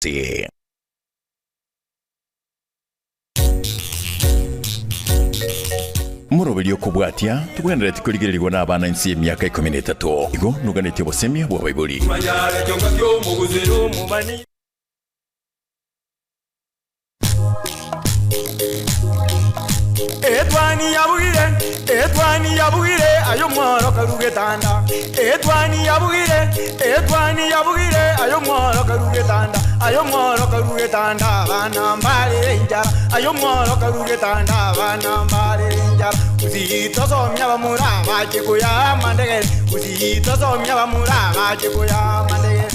Gusii. Moroberio okobwatia, togwenereti korigererigwa nabana inse y'emiaka ikomi na etato. Igo noganetie obosemia bw'abaibori. Etwani yabugire, etwani yabugire, aye omworo karu getanda. Etwani yabugire, etwani yabugire, aye omworo karu getanda. Aye omworo karu getanda, abana mbarere enchara. Aye omworo karu getanda, abana mbarere enchara. Gusii tosomia abamura bache koyaa amandegere. Gusii tosomia abamura bache koyaa amandegere.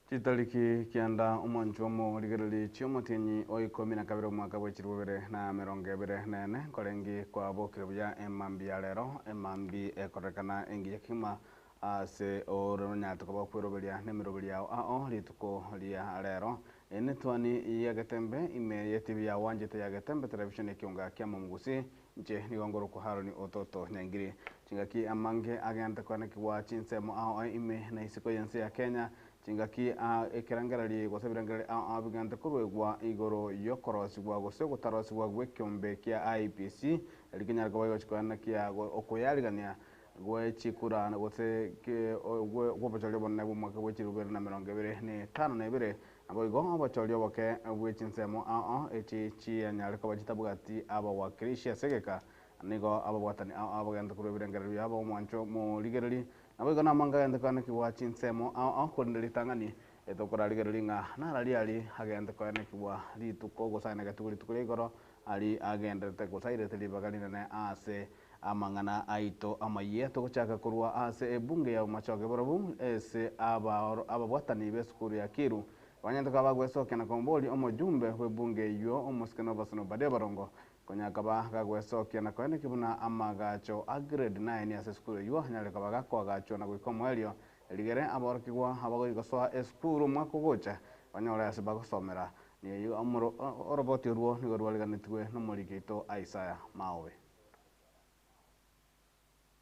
Chitariki kianda omwanchwa omorigereria chi'omotienyi o ikomi na kabere omwaka bwe chilifu bibere na emerongo ebere na ene, nkorengi kwabokire buya emambia ya rero, emambi ekororekana engiya kegima ase ore onyarete koba okweroberia nemeroberi yao ao rituko ria rero. Eye netwani ya Getembe ime ye TV ya Wanjete ya Getembe Television ekiunga kia Momogusii, inche nigo ngorokwa Haroni Ototo Nyaingiri. Chingaki amange agente koanekigwa chinsemo ao ao ime na isiko y'ense ya Kenya, chingaki aa ekerengererio gose ebirengererio ao ao bigente koruegwa igoro y'okorosigwa gose ogotarosigwa gw'ekeombe kia IEBC erio kenyare koba gegochi koanekia okoyarigania gwe chikura gose gw'obochori obonene bw'omwaka bwe chilifu ibere na emerongo ebere na etano na ebere. Naboigo obochori oboke bwe chinsemo ao ao echi chianyare koba chitabwati abawakilishi ase egeka Nigo ababwatani ao ao bagente korwa ebirengererio biabo omwancho morigererie, naboigo namanga agente koenekigwa chinsemo ao ao, korende ritang'ani etokorarigereria ng'a narari aria agente koenekigwa rituko gose aenegetigwe rituko ria igoro, aria agenderete gose airete ribaga rinene ase amang'ana aito amayia. Togochaka korwa ase ebunge ya Bomachoge Borobu ase ababwatani b'esukuru ya Kiru banyarete koba bagwesokia na komoboria omojumbe bw'ebunge eyio omosike Novason Obadia Barongo Konya akaba gagwesokia na koenekia buna amaagacho a grade nine ase esukuru eyio anyare koba gakoagachwa na goika omoerio, erigere aborokigwa abagochi gosoa esukuru omwaka ogocha banyore ase bagosomera. Nigo oroboti orwo nigo rwariganetigwe nomoriki oito Isaiah Maobe.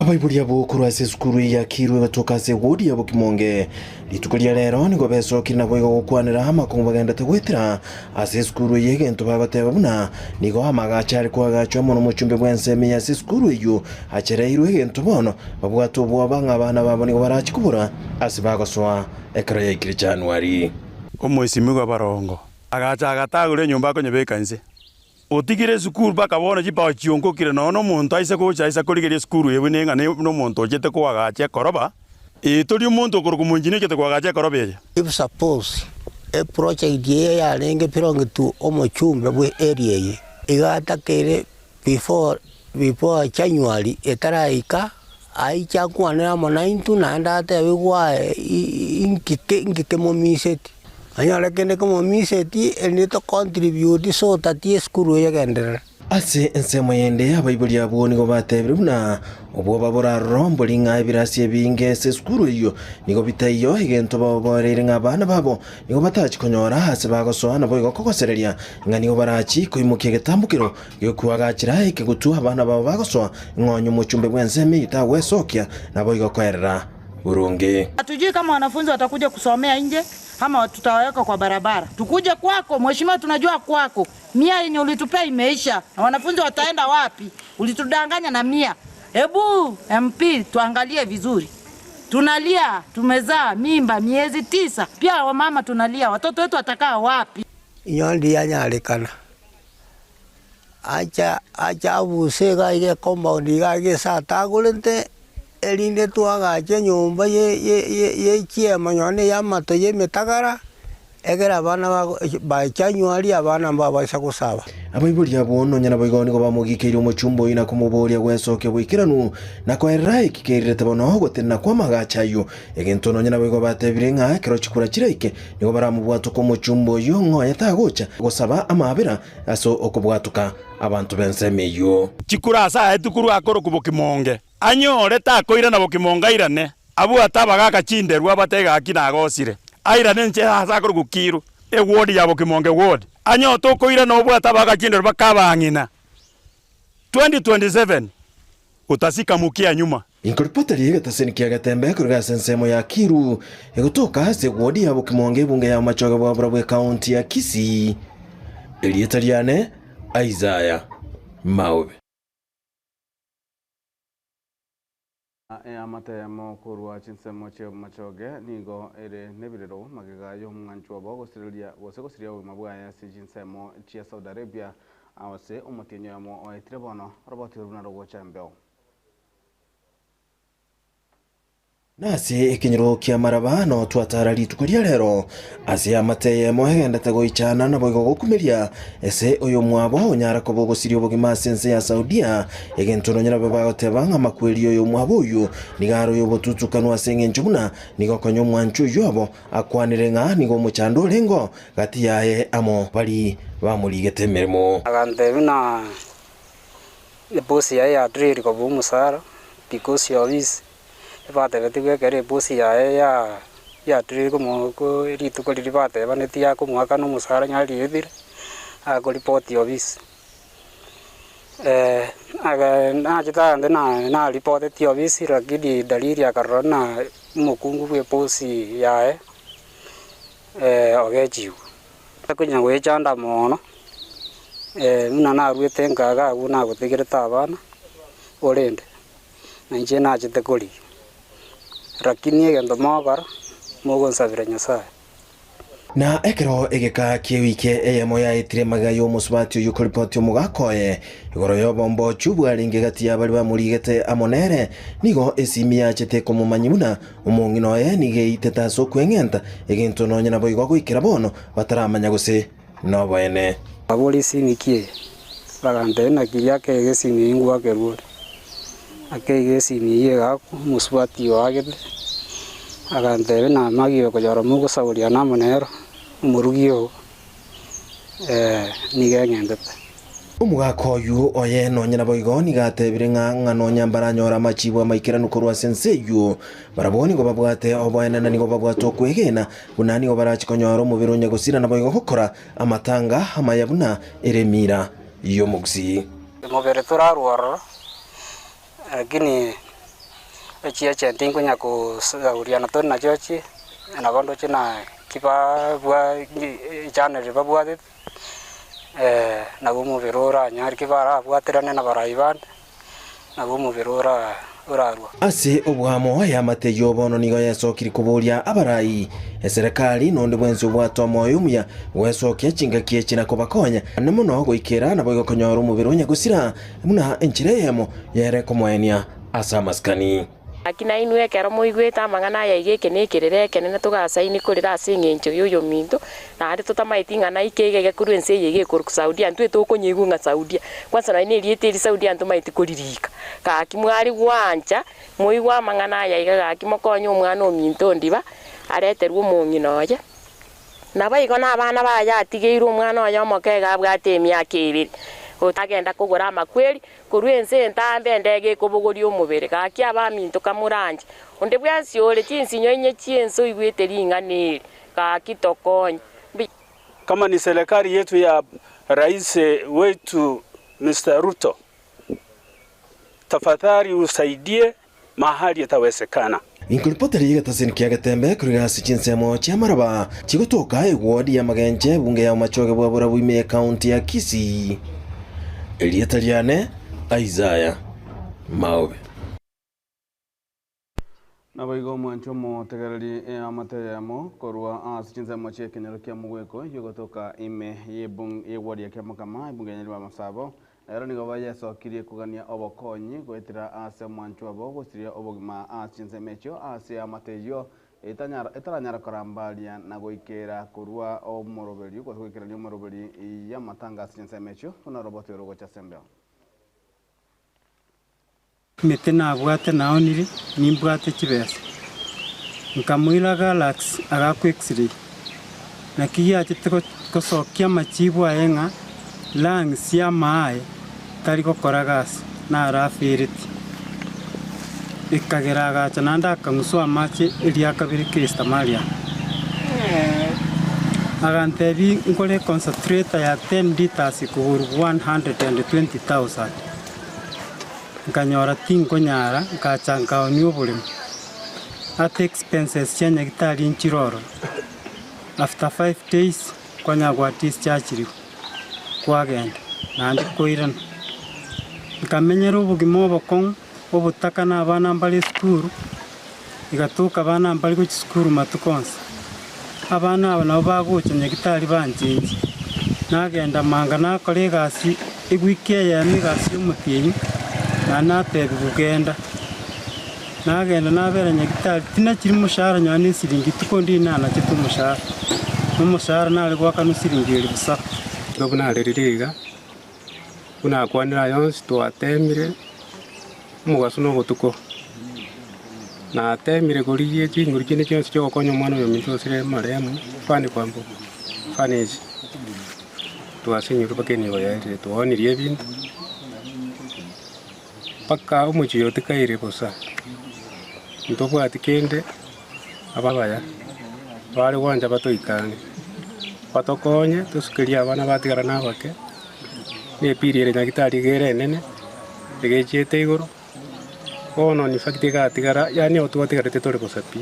Abaibori abwo korwa ase esukuru eye ya Kiru egotoka ase ewodi ya Bokimonge rituko ria rero nigo besokire naboigo gokwanera amakong'u bagendete goetera ase esukuru eye egento bagoteba buna nigo amagacho are koagachwa amo nomochumbe bw'ensemo eye ase esukuru eyio achereirwe egento bono babwate obwoba ng'a abana babo nigo barachi kobora ase bagosoa ekero yaikire Januari. Omoisimigwa barongo agacha agatagora enyomba akonyebeka inse. Otigire esukuru mpaka bono chibao chionkokire nonya nomonto aise gocha aise korigeria esukuru eye buna eng'ana nomonto ochete koagacha ekoroba, ee tori omonto okorokwa omoengineer ochete koagacha ekoroba eye. If suppose eproject eye yarenge belong to omochumbe bwe area eye, iga atakeire before before January etaraika, aiche akwanere amo naintwe naende atebe gwaye inki inki kemomiseti. Onyore kende kemomiseti, erinde to contribute so that esukuru eye egenderere. Ase ensemo yende abaibori abwo nigo batebire buna obwoba boraroro mbori ng'a ebirasi ebinge ase esukuru eyio nigo bitaiyo egento baoboereire ng'a abana babo nigo batachi konyora aase bagosoa naboigo kogosereria ng'a nigo barachi koimokia egetambokero giokoagachera ekegutu abana babo bagosoa ng'a onye omochumbe bw'ensemo eyio tagwesokia naboigo koerera boronge. Hatujui kama wanafunzi watakuja kusomea nje ama tutawaweka kwa barabara. Tukuje kwako mheshimiwa, tunajua kwako mia yenye ulitupea imeisha, na wanafunzi wataenda wapi? Ulitudanganya na mia. Hebu MP tuangalie vizuri. Tunalia, tumezaa mimba miezi tisa, pia wamama tunalia, watoto wetu watakaa wapi? Inyo ndianyarekana, acha acha abuse iga iga ecompound iga iga ase atagorete, erinde twagache enyomba ye ye ye ye chiema nonye na eya amato ya emetagara, Ekero abana by January abana mbabaisa gosaba. Abaibori abwo nonya naboigo nigo bamogikeirie omochumba oyio na komoboria gwesokia boikeranu, na koerera eki kerirete bono gotenena kw'amagacho ayio. Egento nonya naboigo batebire ng'a ekero chikura chiraike, nigo baramobwatoke omochumba oyio ng'a oye tagocha gosaba amaabera ase okobwatoka abanto b'ensemo eyio. Chikura ase aye tikorwa akorokwa bokimonge, anyore takoirana bokimonge airane. Abwate abagaaka chinderwa abate gaki nagosire, airane inche ase akorokwa Kiru, eward ya Bokimonge ward. Anyote okoirana obwate abagaaka chinderwa baka abang'ina. 2027 utasika mukia nyuma. Inkoripota ria egetaseni kia Getembe korwa ase ensemo ya Kiru, egotoka ase ewodi ya Bokimonge ebunge ya Bomachoge bwa Borobwo ekaunti ya Kisii. Erieta riane Isaiah Maobe. Eamate korwa chinsemo chi'amachoge nigo ere nebirero magega y'omwanchwa obo gosireria gose gosiria obogima bwaye ase chinsemo chia Saudi Arabia ase omotienyi oyomo oetire bono oroboti orwo buna rogocha embeo. Nase ekenyoro ki'amaraba nao twatara rituko ria rero, ase amate eyemo egendete goichana naboigo gokumeria, ase oyomwabo onyara koba ogosiria obogima ase ense ya Saudia, egento nonya nabo bagoteba ng'a amakweri y'oyomwabo oyio nigo are oyobotutukanu ase engencho buna nigo konya omwanchi oyio abo akwanire ng'a nigo omochando orengeo gati yaye amo baria bamorigete emeremo. Agantebia buna ebosi yaye yatrirwe kobua omosara because of his Ebatebetigwe ekero epusi yaye yaturirwe rituko riria batebanetie akomoakana omosara onye arietire, akoripoti ofisi. Nachete aande naripotetie ofisi lakini dalili akarora buna omokungu bwa epusi yaye ogechigwa. Konya goechanda mono, buna naruete nka iga abwo nagotigerete abana, orende. Na inche nachete korigia, rakini egento mogokora, mogonsabera Nyasae. Na ekero egeka ki'ewiki eyemo yaetire magega y'omosubati oyio koripoti omogaka oye igoro y'obombochu bwarenge gati y'abaria bamorigete amo nere, nigo esimi yachete komomanyia buna omong'ina oye nigo eitete ase okweng'enta, egento nonya naboigo goikera bono bataramanya gose noboene. Abore esimi ki eye? Bagantebia naki riria akeiga esimi eyio ngwakerwa ore. Akeiga esimi eyio egakwa, omosubati oagete, agantebia namagio okonyora mogosaboriana amo nero, omorugi oo, nigo eng'entete. Omogaka oyio oye nonya naboigo nigo atebire ng'a ng'a nonya mbaranyore amachibu amaikeranu korwa ase ense eyio, barabwo nigo babwate oboene na nigo babwate okwegena buna nigo barache konyora omobere onye gosira naboigo gokora amatanga amaya buna ere emira y'omogusii. Omobere torarwe ororo, lakini echiagent nkonya kosauriana tore nachio chie, nabo ndoche naki babwa echannel babwatete, nabo omobere oranyare ki barabwaterane na abarai bande, nabo omobere ora orarwa. Ase oboamo eamate eyio bono nigo yesokire koboria abarai, eserekari, na onde bwensi obwate omoyo omuya gwesokia chingaki echi na kobakonya ane mono goikera naboigo konyora omobere o nyagosira buna enchera eyemo yere komoenia ase amasikani. Naki nainwe ekero moigwete amang'ana aya iga eke nekerero ekenene togasaini korera ase engencho y'oyominto, naende totamaeti ng'a naike iga iga korwa ense eye iga ekorokwa Saudia, intwe tokonyeigwa ng'a Saudia, kwansa nonya na erieta eri Saudia ntomaeti koririka. Gaki mware gwancha moigwe amang'ana aya iga gaki mokonye omwana ominto ondiba areterwe omong'ina oye. Naboigo nabana baye atigeirwe omwana oye omoke iga abwate emiaka ebere, otagenda kogora amakweri Korwa ense entambe endege ekobogoria omobere, gaki abaminto kamoranche, onde bwensi ore chinsinyo inye chi'ense oigwete ring'ana eri, gaki tokonye. Mbuya. Kama ni serikali yetu ya rais wetu Mister Ruto, tafadhali usaidie mahali itawezekana. Inkoripota riria egetasini kia Getembe korwa ase chinsemo chi'amaraba chigotoka eward ya Magenche ebunge ya Omachoge bwa Borabu ime y'ecounty ya Kisii. Erieta riane Isaiah Maobe. Naboigo omwanche omotegereri eamate eyemo korwa ase chinsemo chi'ekenyoro kia Mogweko yogotoka ime y'eward ya Kiamokama ebunge ya Nyaribari Masabo Ero nigo bayesokirie kogania obokonyi goetera ase omwanchwa obo gosiria obogima ase chinsemo echio ase eamate eyio etaranyara korambaria na goikera korwa omoroberio gose goikerania omoroberi y'amatanga ase chinsemo echio buna oroboti orogocha ase embeo. Emete nabwate naonire, nimbwate chibesa. Nkamoira Galax agakwa X-ray. Naki giachete gosokia amachibu aye ng'a lungs y'amaaye tari gokora gasi, naro afereti. Ekagera agacha naende akang'uswa amache eria kabere Kristo Mariam. Agantebia ngore concentrator ya 10 litres kogorwa 120,000. Nkanyora tinkonyara, nkacha nkaonia oboremo. Ate expenses chia nyagitari nchire ororo. After 5 days kwanyara gwa dischargiriwa, kwagenda naende koirana. Nkamenyera obogima obokong'u, obotaka na abana mbare esukuru, igatoka abana mbari gochia sukuru matuko onsi. Abana aba nabo bagocha nyagitari banchenchi, nagenda manga nakora egasi ewiki eyemo egasi ya omotienyi, naende natebiwa genda. Nagenda nabera nyagitari, tinachiri moshahara nonye na esiringi, rituko ndiri nanachete omoshahara, na omoshahara nare goakanwa esiringi elifu saba. Igo buna arerire iga, buna akwanire aya onsi twatemire, omogaso na obotuko, natemire korigia chinguru chinde chionsi chia ogokonya omwana oyo ominto osire marehemu Fanny Kwamboka, Fanny echi, twasinyirwe mpaka enibo yaerire, twaonirie ebinto, mpaka omochie oyo otikaire bosa, ntobwati kende, ababaya, bare gwancha batoikane, batokonye tosukerie abana batigara na abake, na epiri ere nyagitari iga ere enene, iga echiete igoro, bono in fact igatigara yaani abo twatigarete tore bosa pi.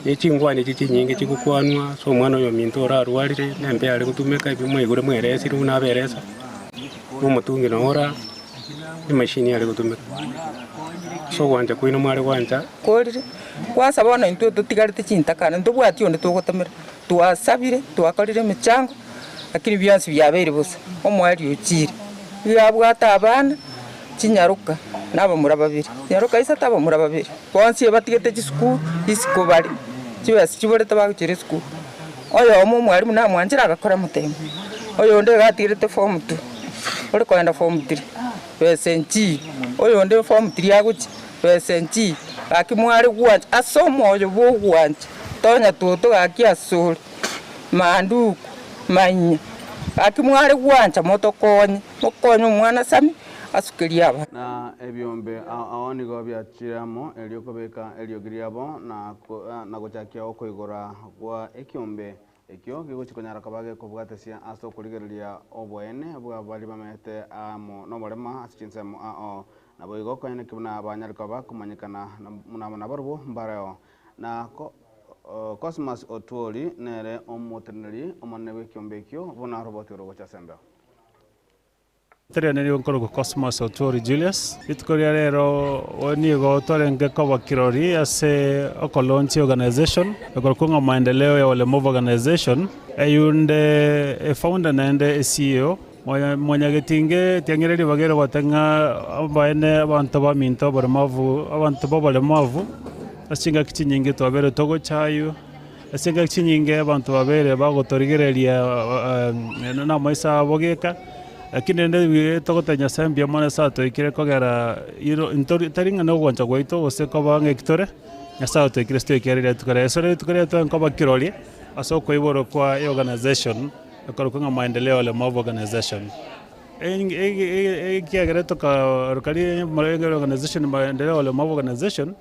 Na chingwana echi chinyinge chigokwanwa ase omwana oyo ominto orarwarire, na embe are gotumeka ebi mwaigure mweresire buna aberesa, na omotungi noo ora, emachine are gotumeka. Ase ogwancha kwaino mware gwancha. Korire, kwansa bono intwe totigarete chintakana, ntobwati onde togotomera, twasabire, twakorire emechango, lakini bionsi biabeire bosa, omwari ochire, yabwate abana, chinyaroka, na abamura babere, chinyaroka isato abamura babere, bonsi ebatigete chisukuru, isiko bare, chibesa chiborete bagochera esukuru. Oyomo omwalimu namwanchera agakora motemo, oyonde iga atigerete form two, ore kogenda form three, besa nchiyo, oyonde form three agochia, besa nchiyo, gaki mware gwancha ase omoyo bwa ogwancha, tonya toto gaki asore, manduku, manya, gaki mware gwancha motokonye, mokonye omwana sami, asukerie abana. Na ebiombe ao ao nigo biachire amo erio kobeka eriogi riabo na na gochakia okoigora gwa ekiombe ekio gegochi konyara koba gekobwatesia ase okorigereria oboene bwa baria bamenyete amo noborema ase chinsemo ao. Naboigo koeneki buna banyare koba komanyekana buna nabarobwo mbareo. Na Cosmas Otwori nere omoteneneri omonene bw'ekiombe ekio buna roboti orogocha ase embeo. Terene nigo nkorokwa Cosmas Otwori Julius. Rituko ria rero nigo twarenge koba kirori ase okolaunch organization ekorokwa ng'a Maendeleo ya Walemavu Organization, eyunde efounder naende eCEO Mwanyagetinge tiang'ire ribaga ere goteba ng'a abaene abanto baminto oboremavu abanto ba oboremavu ase chingaki chinyinge twabeire togochaywa, ase chingaki chinyinge abanto babeire bagotorigereria na amaiso abo geka, lakini rende riria togotebia Nyasaye mbuya mono ase atoikire kogera iro ntori tari ng'a na ogwancha gwaito gose koba ng'a eki tore, Nyasaye otoikire ase toikere rituko riaye. Ase rituko riaye twaye kirori ase okoiborwa kwa eorganization. Ekorokwa ng'a Maendeleo Walemavu Organization. Ekiagera tokaroka organization Maendeleo Walemavu Organization,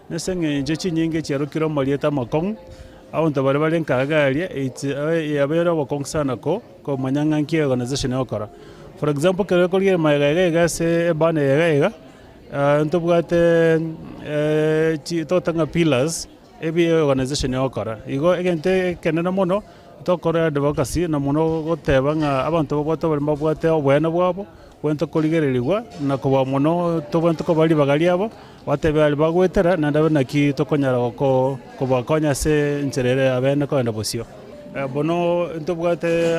nase eng'encho chinyinge chiarokire amarieta amakong'u, abanto baria bare nka iga aria yabeire obokong'u sana komanya ng'a nki organization egokora. For example ekero okorigia magega iga iga ase ebanner iga iga, ntobwate togoteba ng'a pillars. Ebi organization egokora. Igo egento ekenene mono, tokore advocacy na mono goteba ng'a abanto babwate oboremo babwate oboene bwabo, bwente korigererigwa na kobua mono tobwenerete kobaa ribaga riabo, batebe aria bagoetera naende abe naki tokonyara goko kobakonya ase enchera ere abene kogenda bosio. Bono ntobwate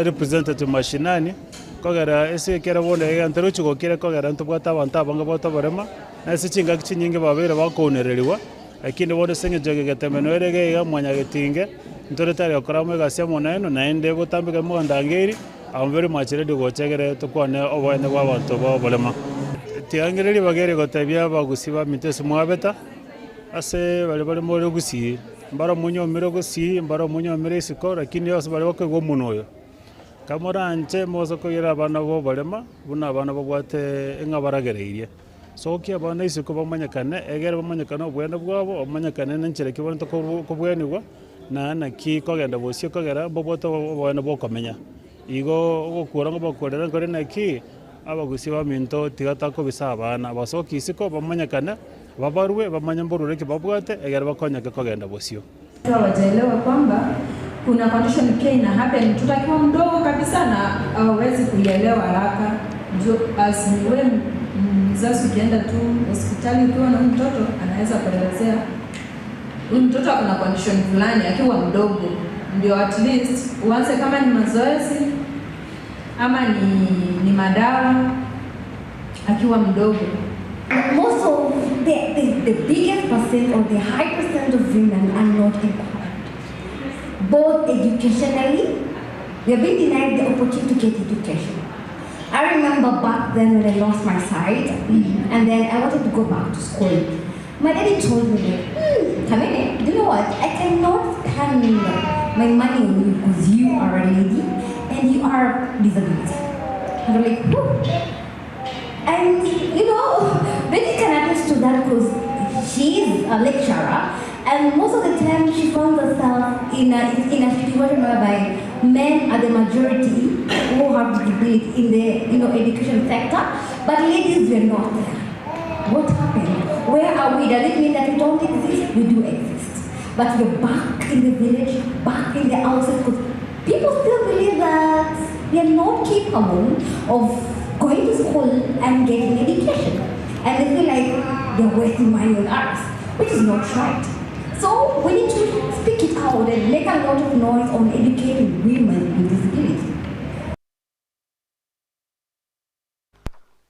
representative mashinani, kogera ase ekero bono egento rochi gokira kogera ntobwate abanto abange babwate oborema, na ase chingaki chinyinge babeire bakounererigwa. Lakini bono ase engencho y'egetemeno ere iga iga mwanyagetinge, ntore tari gokora amo egasi amo nainwe, naende botambe ekero mogandangeiri, abwo mbere mwache ready gocha egere tokwane oboene bw'abanto b'oborema. Tiangire ribaga eri gotebia abagusii baminto ase mwabeta, ase baria bare more gusii, mbare omonyomire gusii, mbare omonyomire isiko, lakini ase baria bakoigwa omonwa oyo. Kamoranche mosa koira abana b'oborema, buna abana babwate ng'a baragereirie. Sokia abana isiko bamanyekane, egere bamanyekane oboene bwabo, bamanyekane na enchera ki barente kobwenigwa, na naki kogenda bosio kogera mbabwate oboene bwa okomenya. Igo ogokura ngobakurera nkore naki, Abagusia baminto tiga takobisa abana, basoke isiko bamanyekane, babarue, bamanye mborure ki babwate, egere bakonyeke kogenda bosio. Hawajaelewa kwamba kuna condition pia ina happen mtoto akiwa mdogo kabisa na hawawezi kuielewa haraka. Ndio as ni wewe mzazi ukienda tu hospitali ukiwa na huyu mtoto anaweza kuelezea huyu mtoto ako na condition fulani akiwa mdogo, ndio at least uanze kama ni mazoezi ama ni, ni madawa akiwa mdogo. Most of the biggest percent or the high percent of women are not empowered. Both educationally, we are being denied the opportunity to get education. I remember back then when I lost my sight, and then I wanted to go back to school. My daddy told me, like, Kamene, do you know what? I cannot spend my money on you because you are a lady and you are disability. And I'm like, whew. And you know, Betty can attest to that because she's a lecturer, and most of the time she found herself in a situation whereby men are the majority who have disability in the education sector, but ladies were not there. What happened? Where are we? Does it mean that we don't exist? We do exist. But we're back in the village, back in the houses, because people still believe that we are not capable of going to school and getting education. And they feel like they're wasting money on us, which is not right. So we need to speak it out and make a lot of noise on educating women with disability.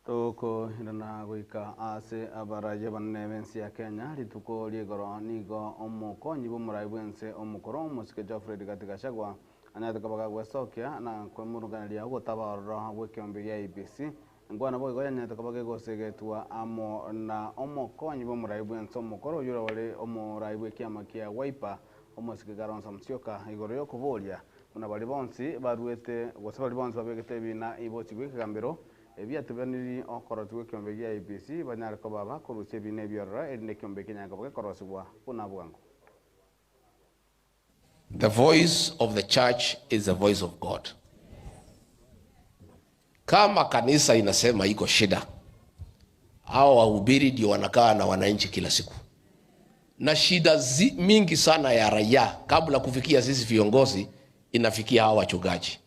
Tokoirana goika ase abaraia banene b'ense ya Kenya rituko ria igoro nigo omokonyi bw'omorai bw'ense omokoro omosike Geoffrey Rigathi Gachagua anyarete koba gagwesokia na kwemuruganeria ogotabarora bw'ekeombe gia IEBC nkwana boigo yanyarete koba gegosegetwa amo na omokonyi bw'omorai bw'ense omokoro oyore ore omorai bw'ekiama kia Wiper omosike Kalonzo Musyoka igoro ya okoboria buna bari bonsi baruete gose bari bonsi babegete ebina ibochi bw'ekegambero ebiatubaniri okorosigwa ekiombe gia IEBC banyare koba bakorusia ebina ebiororo erinde ekiombe ekenyare koba gekorosigwa buna bwango. The voice of the church is the voice of God. Kama kanisa inasema iko shida, hao wahubiri ndio wanakaa na wananchi kila siku, na shida mingi sana ya raia kabla kufikia sisi viongozi inafikia hao wachungaji.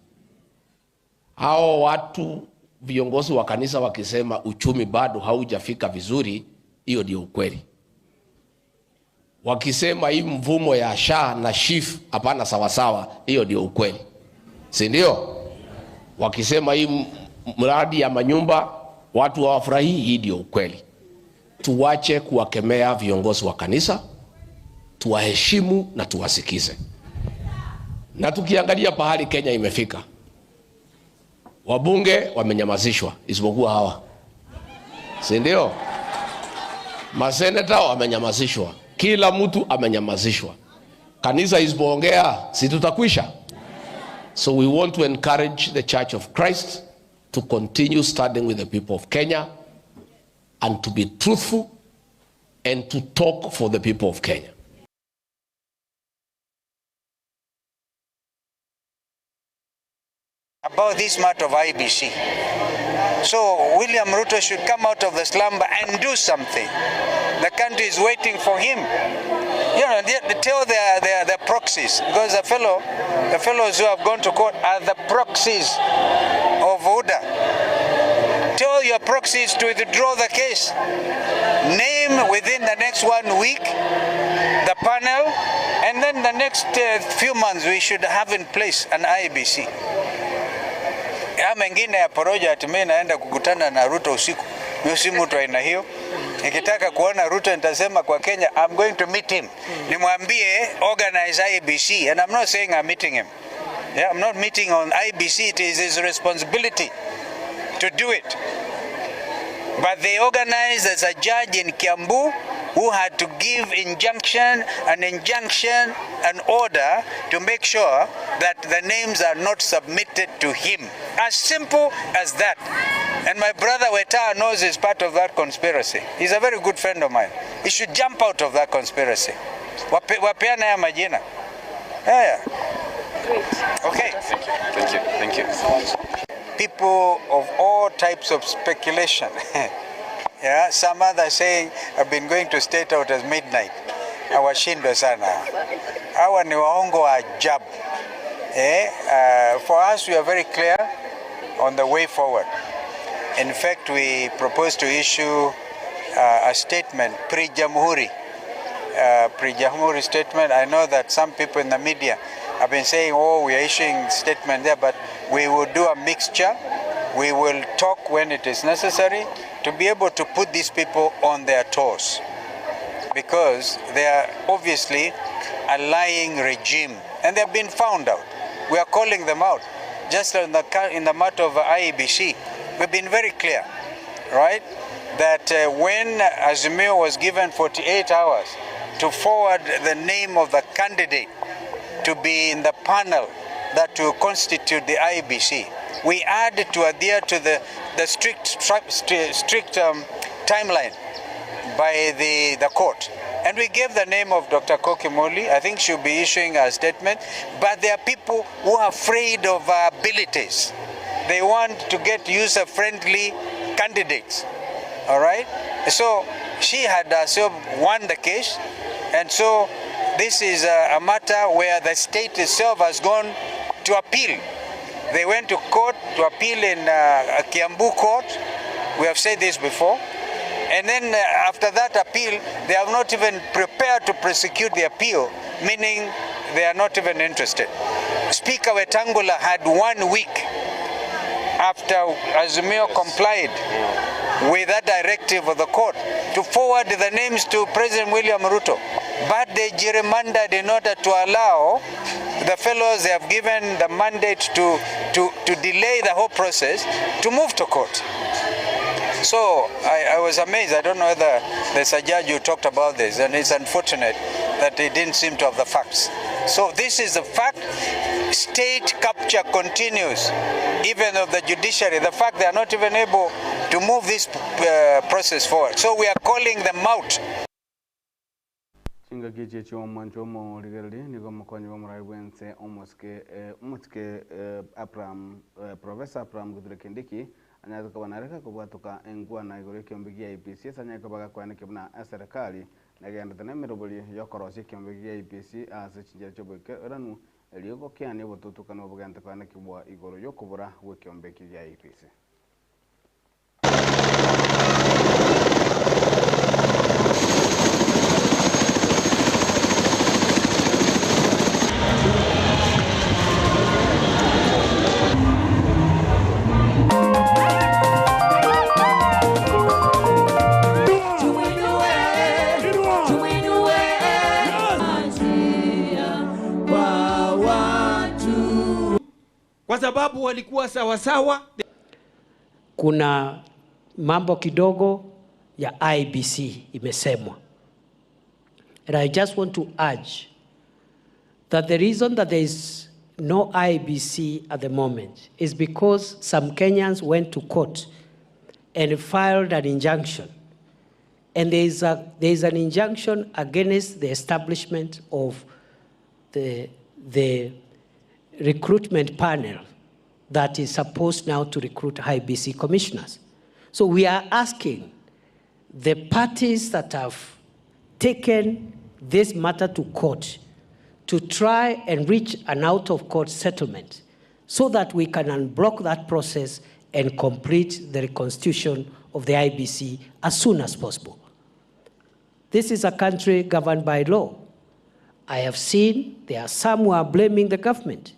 Hao watu viongozi wa kanisa wakisema uchumi bado haujafika vizuri, hiyo ndio ukweli. Wakisema hii mfumo ya SHA na SHIF hapana sawasawa, hiyo ndio ukweli, si ndio? Wakisema hii mradi ya manyumba watu hawafurahii, hii ndio ukweli. Tuwache kuwakemea viongozi wa kanisa, tuwaheshimu na tuwasikize. Na tukiangalia pahali Kenya imefika, wabunge wamenyamazishwa isipokuwa hawa, si ndio? Maseneta wamenyamazishwa, kila mtu amenyamazishwa. Kanisa isipoongea, si tutakwisha? So we want to encourage the Church of Christ to continue standing with the people of Kenya and to be truthful and to talk for the people of Kenya. About this matter of IEBC. So William Ruto should come out of the slumber and do something. The country is waiting for him. They tell their proxies, because the fellows who have gone to court are the proxies of UDA. Tell your proxies to withdraw the case. Name within the next 1 week the panel, and then the next few months we should have in place an IEBC. Ya mengine ya porojo ati mimi naenda kukutana na Ruto usiku. Mimi si mtu aina hiyo. Nikitaka kuona Ruto nitasema kwa Kenya, I'm going to meet him. Nimwambie organize IEBC, and I'm not saying I'm meeting him. Yeah, I'm not meeting on IEBC. It is his responsibility to do it. But they organized as a judge in Kiambu who had to give an injunction, an order to make sure that the names are not submitted to him. As simple as that. And my brother Weta knows he's part of that conspiracy. He's a very good friend of mine. He should jump out of that conspiracy. Wapeana ya majina. Yeah. Great. Okay. Thank you. Thank you. Thank you. People of all types of speculation. Yeah, some others saying I've been going to State House at midnight. Hawashindwe sana. Hawa ni waongo wa ajabu. Eh, for us we are very clear on the way forward. In fact, we propose to issue a statement pre-Jamhuri. Pre-Jamhuri statement. I know that some people in the media have been saying, oh, we are issuing statement there, but we will do a mixture. We will talk when it is necessary to be able to put these people on their toes, because they are obviously a lying regime and they have been found out. We are calling them out. Just in the matter of IEBC, we've been very clear, right, that when Azimio was given 48 hours to forward the name of the candidate to be in the panel that will constitute the IEBC, we had to adhere to the strict timeline by the court. And we gave the name of Dr. Koki Muli. I think she'll be issuing a statement. But there are people who are afraid of our abilities. They want to get user-friendly candidates. All right? So she had herself won the case. And so this is a matter where the state itself has gone to appeal. They went to court to appeal in Kiambu court. We have said this before. And then after that appeal, they have not even prepared to prosecute the appeal, meaning they are not even interested. Speaker Wetangula had 1 week after Azimio complied with that directive of the court to forward the names to President William Ruto. But they gerrymandered in order to allow the fellows they have given the mandate to delay the whole process to move to court. So I was amazed. I don't know whether there's a judge who talked about this, and it's unfortunate that they didn't seem to have the facts. So this is a fact. State capture continues, even of the judiciary. The fact they are not even able to move this process forward. So we are calling them out. Chingaki chi'omwancho omorigereria nigo omokonyi bw'omorai bwense omosike omosike Abraham Professor Abraham Kithure Kindiki anyarete koba nareka kobwatoka engwana igoro ekiombe gia IEBC ase anyare koba gakwaneke buna eserikali nagendete na emerobori yokorosia ekiombe gia IEBC ase chinchera chia oboikeranu erio gokiania obotutukanu obogente kwanekibwa igoro yokobora bwa ekiombe eki gia IEBC. Kwa sababu walikuwa sawasawa. Kuna mambo kidogo ya IEBC imesemwa. And I just want to urge that the reason that there is no IEBC at the moment is because some Kenyans went to court and filed an injunction. And there is an injunction against the establishment of the recruitment panel that is supposed now to recruit IEBC commissioners. So we are asking the parties that have taken this matter to court to try and reach an out-of-court settlement so that we can unblock that process and complete the reconstitution of the IEBC as soon as possible. This is a country governed by law. I have seen there are some who are blaming the government.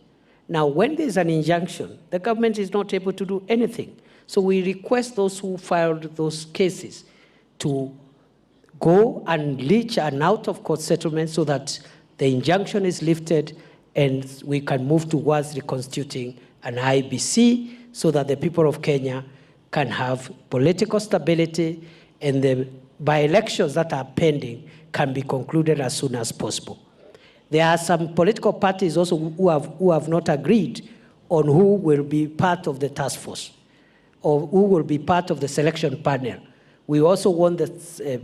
Now, when there's an injunction, the government is not able to do anything. So we request those who filed those cases to go and reach an out-of-court settlement so that the injunction is lifted and we can move towards reconstituting an IEBC so that the people of Kenya can have political stability and the by-elections that are pending can be concluded as soon as possible. There are some political parties also who have not agreed on who will be part of the task force or who will be part of the selection panel. We also want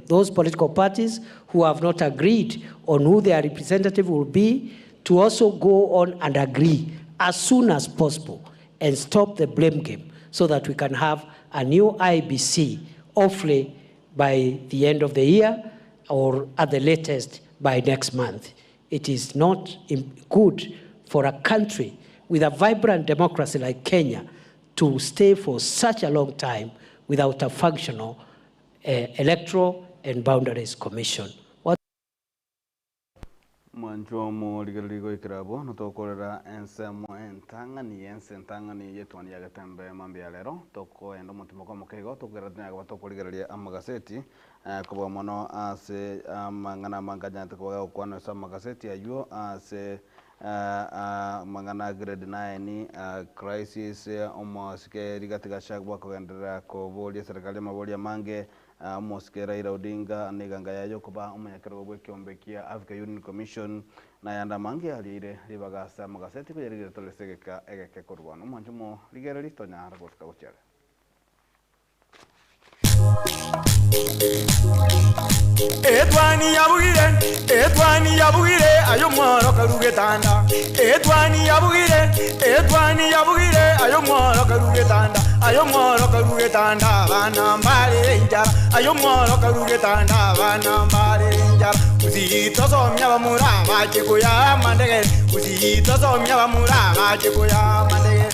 those political parties who have not agreed on who their representative will be to also go on and agree as soon as possible and stop the blame game so that we can have a new IEBC hopefully by the end of the year or at the latest by next month. It is not good for a country with a vibrant democracy like Kenya to stay for such a long time without a functional uh, Electoral and Boundaries Commission. What Mwanchwa omorigereria goikera abwo, notokorera ensemo entang'ani y'ense entang'ani y'etwani ya Getembe mambia ya rero, tokoenda omotimoko omoke igo, tokogera tonyare koba tokorigereria amagaseti, kobua mono ase amang'ana amange anyarete koba gagokwanwa ase amagaseti aywo ase amang'ana a grade nine, crisis, omosike Rigathi Gachagua kogenderera koboria eserekari amaborio amange, Omosike Raila Odinga neganga yaye okoba omonyakerogo bw'ekeombe kia Africa Union Commission, na ayande amange arieire ribaga ase amagaseti koyarigereria tore ase egeka egeke korwa bono. Omwanche omorigereria tonyara gosuka gochia are. Etwani yabugire, etwani yabugire, aye omworo karue getanda. Etwani yabugire, etwani yabugire, aye omworo karue getanda. Aye omworo karue getanda, abana mbarere enchara. Aye omworo karue getanda, abana mbarere enchara. Gusii tosomia abamura abache koyaa amandegere. Gusii tosomia abamura abache koyaa amandegere.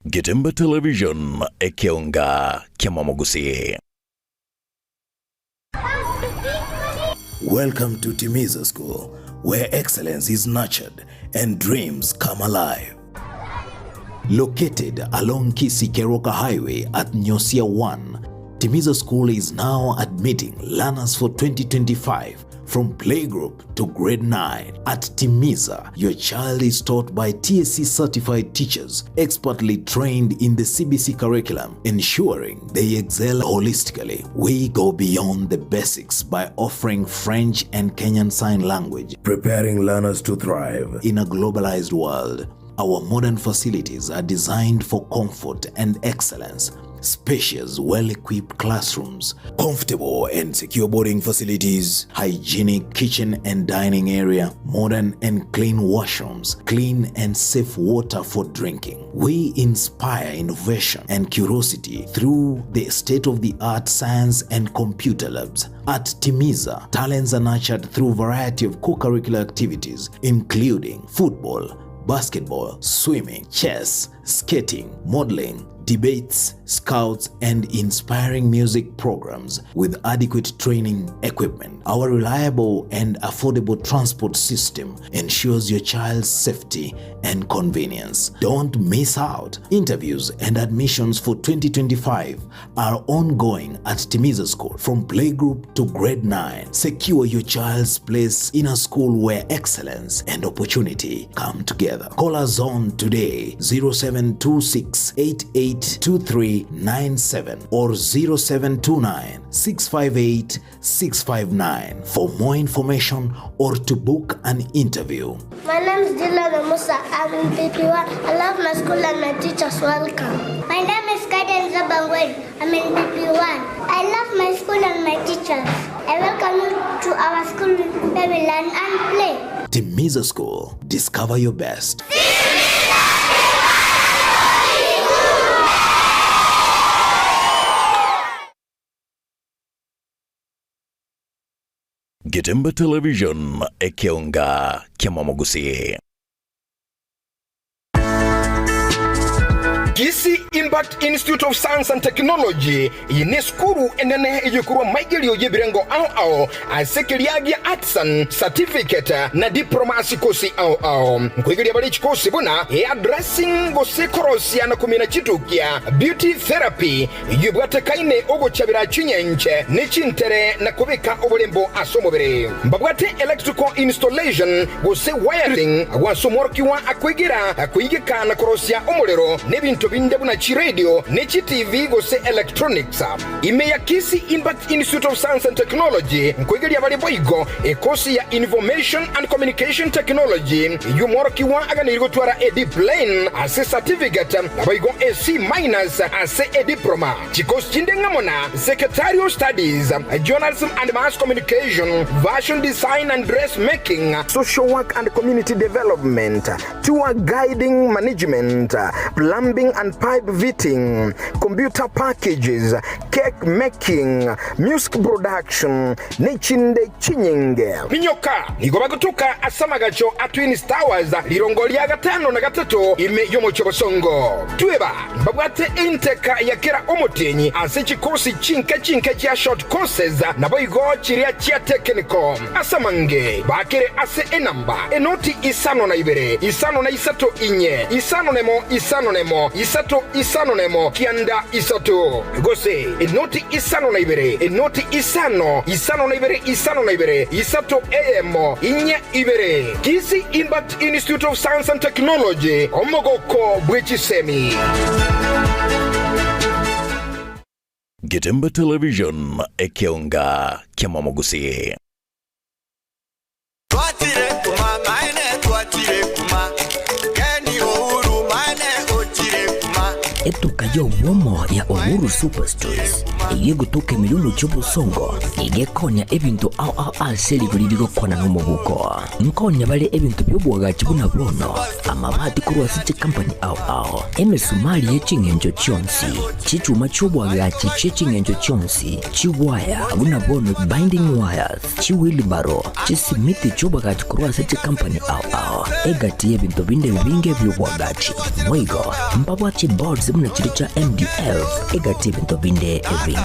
Getembe Television, ekeonga kiamamogusii. Welcome to Timiza School, where excellence is nurtured and dreams come alive. Located along Kisii Keroka Highway at Nyosia 1, Timiza School is now admitting learners for 2025 from playgroup to grade 9. At Timiza, your child is taught by TSC certified teachers expertly trained in the CBC curriculum, ensuring they excel holistically. We go beyond the basics by offering French and Kenyan Sign Language, preparing learners to thrive in a globalized world. Our modern facilities are designed for comfort and excellence. Spacious, well-equipped classrooms, comfortable and secure boarding facilities, hygienic kitchen and dining area, modern and clean washrooms, clean and safe water for drinking. We inspire innovation and curiosity through the state-of-the-art science and computer labs. At Timiza, talents are nurtured through variety of co-curricular activities, including football, basketball, swimming, chess, skating, modeling, debates, scouts, and inspiring music programs with adequate training equipment. Our reliable and affordable transport system ensures your child's safety and convenience. Don't miss out. Interviews and admissions for 2025 are ongoing at Timiza School from playgroup to grade 9. Secure your child's place in a school where excellence and opportunity come together. Call us on today 0726 882397 or 0729 658 659 for more information or to book an interview. My name is Dylan Musa. I'm in PP1. I love my school and my teachers. Welcome. My name is Kaden Zabangwen. I'm in PP1. I love my school and my teachers. I welcome you to our school where we learn and play. Timiza School. Discover your best. Getembe Television, ekeonga kiamamogusii. Kisii Impact Institute of Science and Technology eye nesukuru enene eyekorwa maigerio y'ebirengo ao ao ase keria gia Artisan Certificate na Diploma ase chikosi ao ao. Nkoigeria bare chikosi buna Hairdressing gose korosia na komina chitukia, Beauty Therapy eyio ebwatekaine ogochabera chinyenche ne chintere na kobeka oborembo ase omobere. Mbabwate Electrical Installation gose Wiring agwo ase omworokigwa akoigera koigeka na korosia omorero na ebinto. ebinto binde buna chiredio ne chiTV gose electronics. Ime ya Kisii Impact Institute of Science and Technology nkoigeria bare boigo ekosi ya Information and Communication Technology eyio omworokigwa aganeirie gotwara a D plain ase certificate naboigo a C minus ase a diploma. Chikosi chinde ng'amo na Secretarial Studies, Journalism and Mass Communication, Fashion Design and Dressmaking, Social Work and Community Development, Tour Guiding Management, Plumbing and Pipe Fitting, Computer Packages, Cake Making, Music Production, nechinde chinyinge. Minyoka nigo bagotuka ase amagacho a Twins Towers rirongo ria gatano na gatato ime y'omochie o Bosongo. Tweba mbabwate enteka ya kera omotienyi ase chikosi chinke chinke chia short courses naboigo chiria chia technical. Ase amange bakere ase enamba enoti isano na ibere, isano na isato inye, isano nemo, isano nemo, isato, isano nemo, kianda isato, gose enoti isano na ibere, enoti isano, isano na ibere, isano na ibere, isato eyemo, inye ibere. Kisii Impact Institute of Science and Technology, omogoko bwe chisemi. Getembe Television, ekeonga kiamamogusii. Twachire kuma maene twachire kuma Keni Uhuru maene ochire kuma. Etuka y'obwomo ya Uhuru Superstores eyio egotoka ime y'omochie obosongo nigo ekonya ebinto ao ao ase rigori rigokwana nomobuko. Nkonya bare ebinto bi'oboagachi buna bono, amabati korwa ase chikampani ao ao, emesumari ye ching'encho chionsi, chichuma chi'oboagachi chie ching'encho chionsi, chiwaya buna bono binding wires, chiwheelbarrow, chisimiti chi'oboagachi korwa ase chikampani ao ao, egati y'ebinto binde ebinge bi'oboagachi. Boigo, mbabwate chiboards buna chiria chia MDF, egati y'ebinto binde ebinge.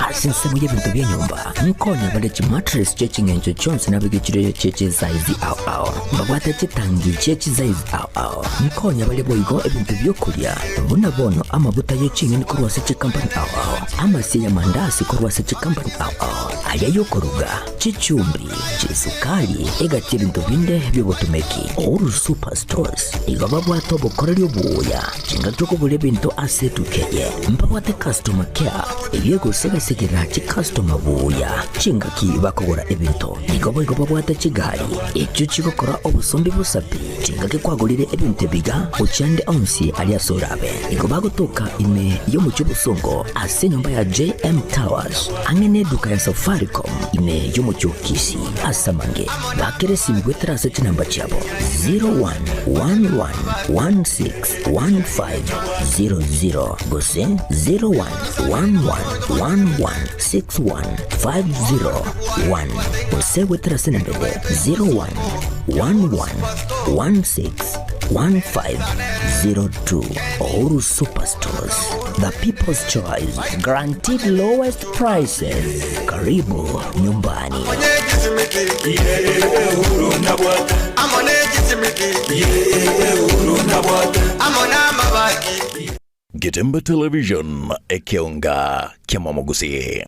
Ase ensemo y'ebinto bi'enyomba, nkonya bare chimattress chie ching'encho chionsi nabeke chire chie chisaizi ao ao. Mbabwate chitangi chie chisaizi ao ao. Nkonya bare boigo ebinto bi'okoria, buna bono amabuta ye ching'eni korwa ase chikampani ao ao, amasie y'amandasi korwa ase chikampani ao ao, aria y'okoruga, chichumbi, chisukari, egati y'ebinto binde bi'obotumeki. Uhuru Super Stores igo babwate obokoreri obuya chingaki okogora ebinto ase etuka eye. Mbabwate customer care eyio egosegasegera chicustomer buya chingaki bakogora ebinto. Igo boigo babwate chigari echio chigokora obosombi bosa pi chingaki kwagorire ebinto ebiga gochia ande onsi aria ase orabe. Igo bagotoka ime y'omochie obosongo ase enyomba ya JM Towers ang'e neduka ya Safaricom ime y'omochie o Kisii. Ase amange bakere esimi goetera ase chinamba chiabo 0111161500 gose 0111116151 gose goetera ase enamba ende 0111161502. Uhuru Superstores, the people's choice, guaranteed lowest prices. Karibu nyumbani. Getembe Television, ekeonga kiamamogusii.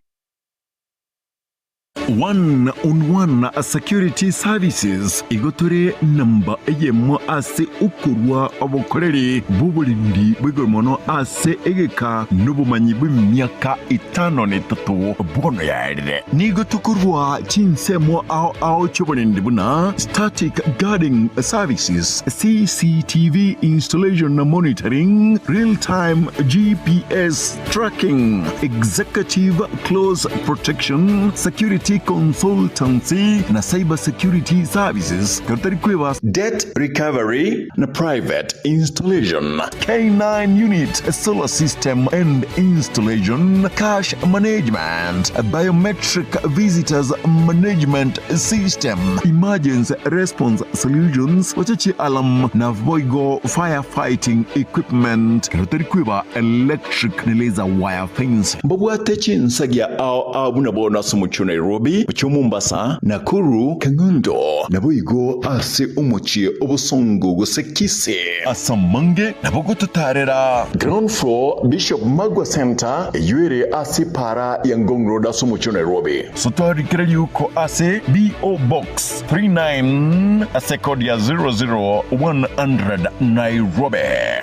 One on One Security Services igo tore namba eyemo ase okorua obokoreri bw'oborendi bwa igoro mono ase egeka nobomanyi bw'emiaka etano na etato bono yaerire. Nigo tokorua chinsemo ao ao chi'oborendi buna static guarding services, CCTV installation na monitoring, real time GPS tracking, executive close protection, security consultancy na cyber security services. Kero tari kweba debt recovery na private installation, K9 unit, solar system and installation, cash management, biometric visitors management system, emergency response solutions, ocheche alarm na boigo fire fighting equipment. Kero tari kweba electric na laser wire fence. Mbabwate chinsagia ao ao buna bono ase omochie o Nairobi. Nairobi, omochie o Mombasa, Nakuru, Kang'undo, naboigo ase omochie o Bosongo gose Kisii. Ase amange nabo gototaarera. Ground floor, Bishop Magwa Centre, eyio ere ase epaara ya Ngong Road ase omochie o Nairobi. Sotwarikere riuko ase BO Box 39 ase kodi ya 00100 Nairobi.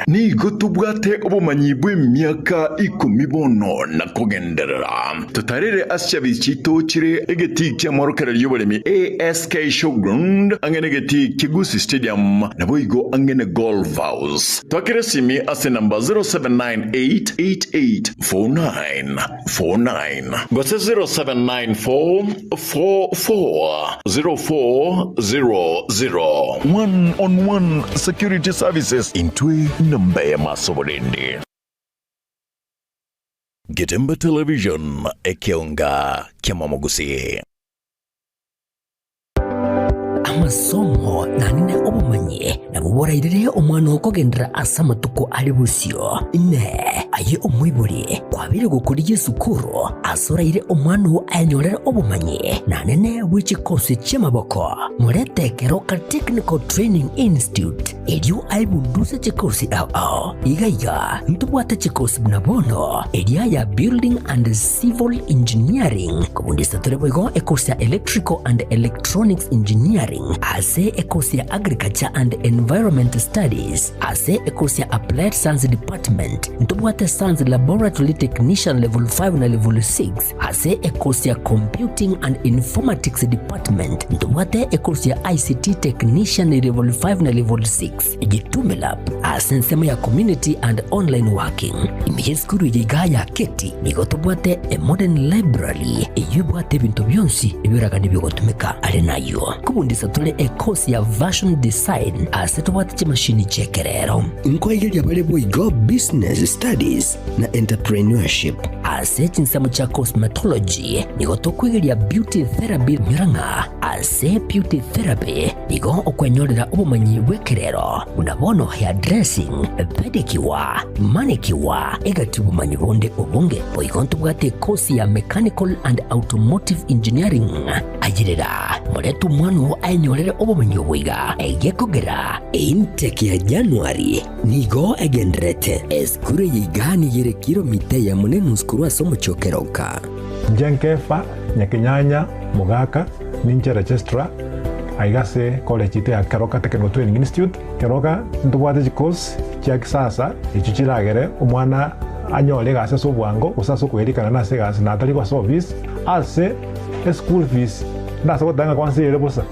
Nigo tobwate obomanyi bw'emiaka ikomi bono na kogenderera. Totarere ase chiabisi chiaito chire egetii ki'amorokererio y'oboremi ASK Showground ang'e negetii kia Gusii Stadium naboigo ang'e ne Golf House. Twakere esimi ase enamba 0798 8849 49 gose 0794 44 0400. One on One Security Services intwe namba eyemo ase oborendi. Getembe Television, ekeonga ki'amamogusii. Amasomo naende obomanyi nabwo borairere omwana okogenderera ase amatuko are bosio. Inee! Aye omoibori, kwabeire gokorigia esukuru ase oraire omwana oo ayenyorere obomanyi naende bwe chikosi chi'amaboko? Morete Keroka Technical Training Institute erio aebunduse chikosi ao ao. Iga iga ntobwate chikosi buna bono eria ya Building and Civil Engineering, kobundisa tore boigo ekosi ya Electrical and Electronics Engineering, ase ekosi ya Agriculture and Environment Studies, ase ekosi ya Applied Science Department, ntobwate Science Laboratory Technician Level 5 na Level 6, ase ekosi ya Computing and Informatics Department, ntobwate ekosi ya ICT Technician Level 5 na Level 6. Gitume Lab ase ensemo ya Community and Online Working. Ime y'esukuru eye igaa ya Keti nigo tobwate a modern library eyio ebwate ebinto bionsi ebiragani bigotumeka. Are nayio kobundisa tore e course ya Fashion Design ase tobwate chimashini chi'ekerero. Nkoigeria bare boigo Business Studies na Entrepreneurship. Ase chinsemo chia Cosmetology nigo tokoigeria Beauty Therapy nyora ng'a Ase beauty therapy nigo okwenyorera obomanyi bw'ekerero buna bono hairdressing, pedicure, manicure, egati obomanyi bonde obonge. Boigo ntobwate ekosi ya mechanical and automotive engineering. Ayerera morete omwana oo aenyorere obomanyi obo iga egekogera. Intake ya January nigo egendererete. Esukuru eye iga nigo ere kilomita eyemo na enusu korwa ase omochie o Keroka. Inche Nkefa, Nyakenyanya, Mogaka, ninche registrar aiga ase college yaito ya Keroka Technical Training Institute. Keroka ntobwate chicourse chia kisasa echio chiragere omwana anyore egasi ase obwango gose ase okoerikana nase egasi na atari gosoa office. Ase eschool fees ndase goteba ng'a kwansa ere bosa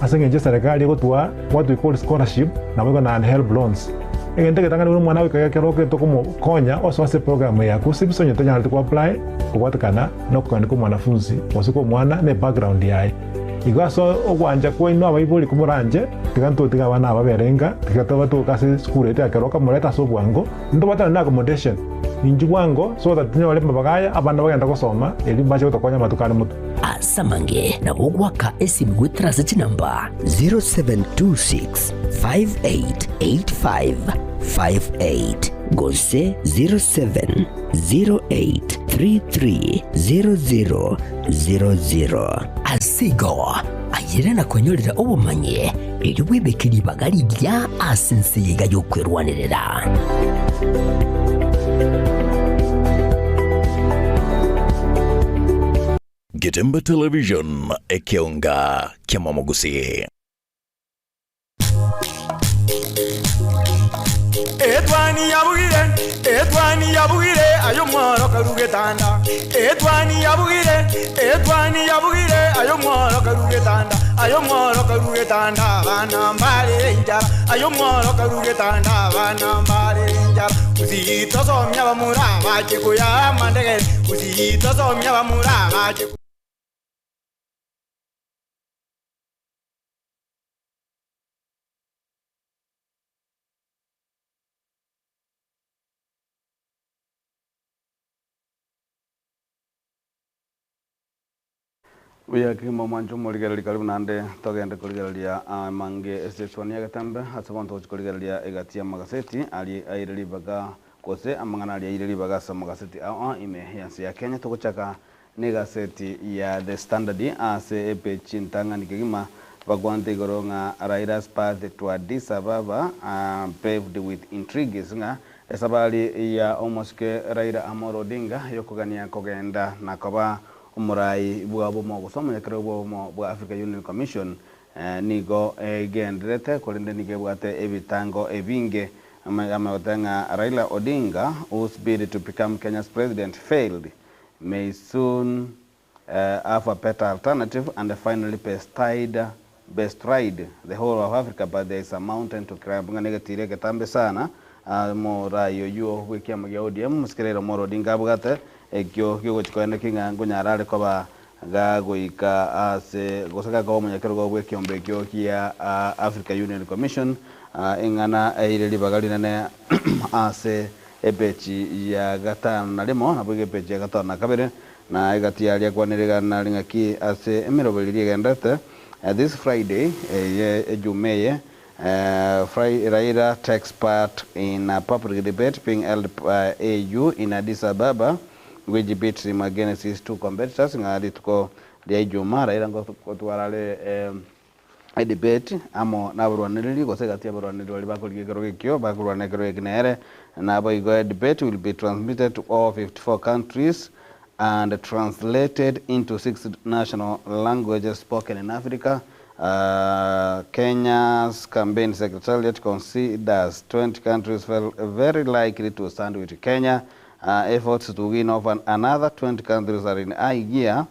ase eng'encho eserekari egotwaa what we call scholarship naboigo naende helb loans. Egento egetang'ani buna omwana goika Keroka etokomokonya osoa ase eprogram eye ya KUCCPS onye tanyareti ko apply kobwatekana nokogania kwa omwanafunzi gose kwa omwana na ebackground yaye. Igo ase ogwancha kwaino abaibori komoranche, tiga ntotige abana aba babere inka, tiga tobatoke ase esukuru yaito ya Keroka morete ase obwango, ntobwatane na accommodation. Inchuo bwango so that tinyore amabaga aya abana bagenda gosoma erio mbache gotokonya amatuko are motwe. Ase amange nabo ogoaka esimi goetera ase chinamba 0726 5885 58 gose 0708 330000. Ase igo, ayere na kwenyorera obomanyi, erio bwebeke ribaga rigiya ase ense eye iga y'okwerwanerera. Getembe Television, ekeonga ki'amamogusii. Etwani yabugire, etwani yabugire, aye omworo karu getanda. Etwani yabugire, etwani yabugire, aye omworo karu getanda. Aye omworo karu getanda, abana mbare enchara. Aye omworo karu getanda, abana mbare enchara. Gusii tosomia abamura bache koyaa amandegere. Gusii tosomia abamura bache. Buya kegima omwancho omorigereria karibu naende togende korigereria amange ase eswani ya getambe ase bono togochi korigereria egati ya amagaseti aria aire ribaga gose amang'ana aria aire ribaga ase amagaseti ao ime ya ense ya Kenya togochaka Na egaseti ya The Standard ase epeji entang'ani kegima bakwante igoro ng'a Raila's path to Addis Ababa paved with intrigues ng'a esabari ya omosike Raila Amolo Odinga yokogania kogenda na koba omorai bw'obomo gose omonyakerogo bw'obomo bwa Africa Union Commission nigo egendererete korende nigo ebwate ebitango ebinge. Amagoteba ng'a Raila Odinga whose bid to become Kenya's president failed may soon have a better alternative and finally bestride bestride the whole of Africa but there is a mountain to climb ng'a negetiro egetambe sana omorai oyio bw'ekiama gia ODM Mosike Raila Omolo Odinga abwate ekio gegochi koenda ki ng'a nkonyara are koba gagoika ase gose gakoba omonyakerogo bw'ekiombe ekio gia Africa Union Commission eng'ana eire ribaga rinene ase Epeji ya gatano na rimo, naboigo epeji ya gatano na kabere, na egati yaria akwanire rigana ring'aki ase emeroberi eria egenderete, This Friday, eye ejuma eye, Raila takes part in a public debate being held by AU in Addis Ababa which pits him against his two competitors, ng'a rituko ria ijuma Raila ngotwara are edebate amo nabarwanereri gose egati y'abarwanereri baria bakorigia ekerogo ekio bakorwana ekerogo eki nere. Naboigo edebate will be transmitted to all 54 countries and translated into six national languages spoken in Africa. Kenya's campaign secretariat considers 20 countries very likely to stand with Kenya. Efforts to win over another 20 countries are in high gear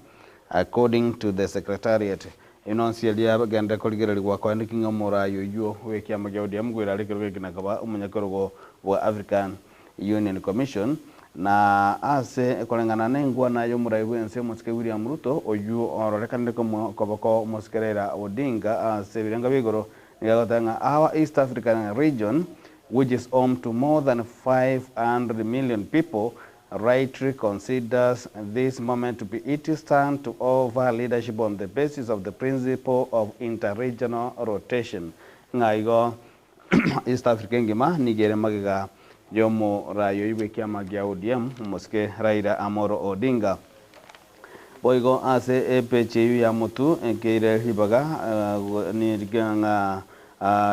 according to the secretariat. Inonsi eria genda korigererigwa kwaendeki ng'a omorai oyio bw'ekiama gia ODM goira are ekerogo eke na koba omonyakerogo bwa African Union Commission. Na ase koreng'ana nengwana y'omorai bw'ense omosike William Ruto oyio ororekanire koboko omosike Raila Odinga ase ebirengo bia igoro nigo agoteba ng'a our East African region which is home to more than 500 million people rightly considers this moment to be its turn to offer leadership on the basis of the principle of inter-regional rotation. Ng'a igo East Africa engima nigo ere magega y'omorai oyio bw'ekiama gia ODM, omosike Raila Amolo Odinga. Boigo ase epeji eyio ya motu ekeire ribaga ng'a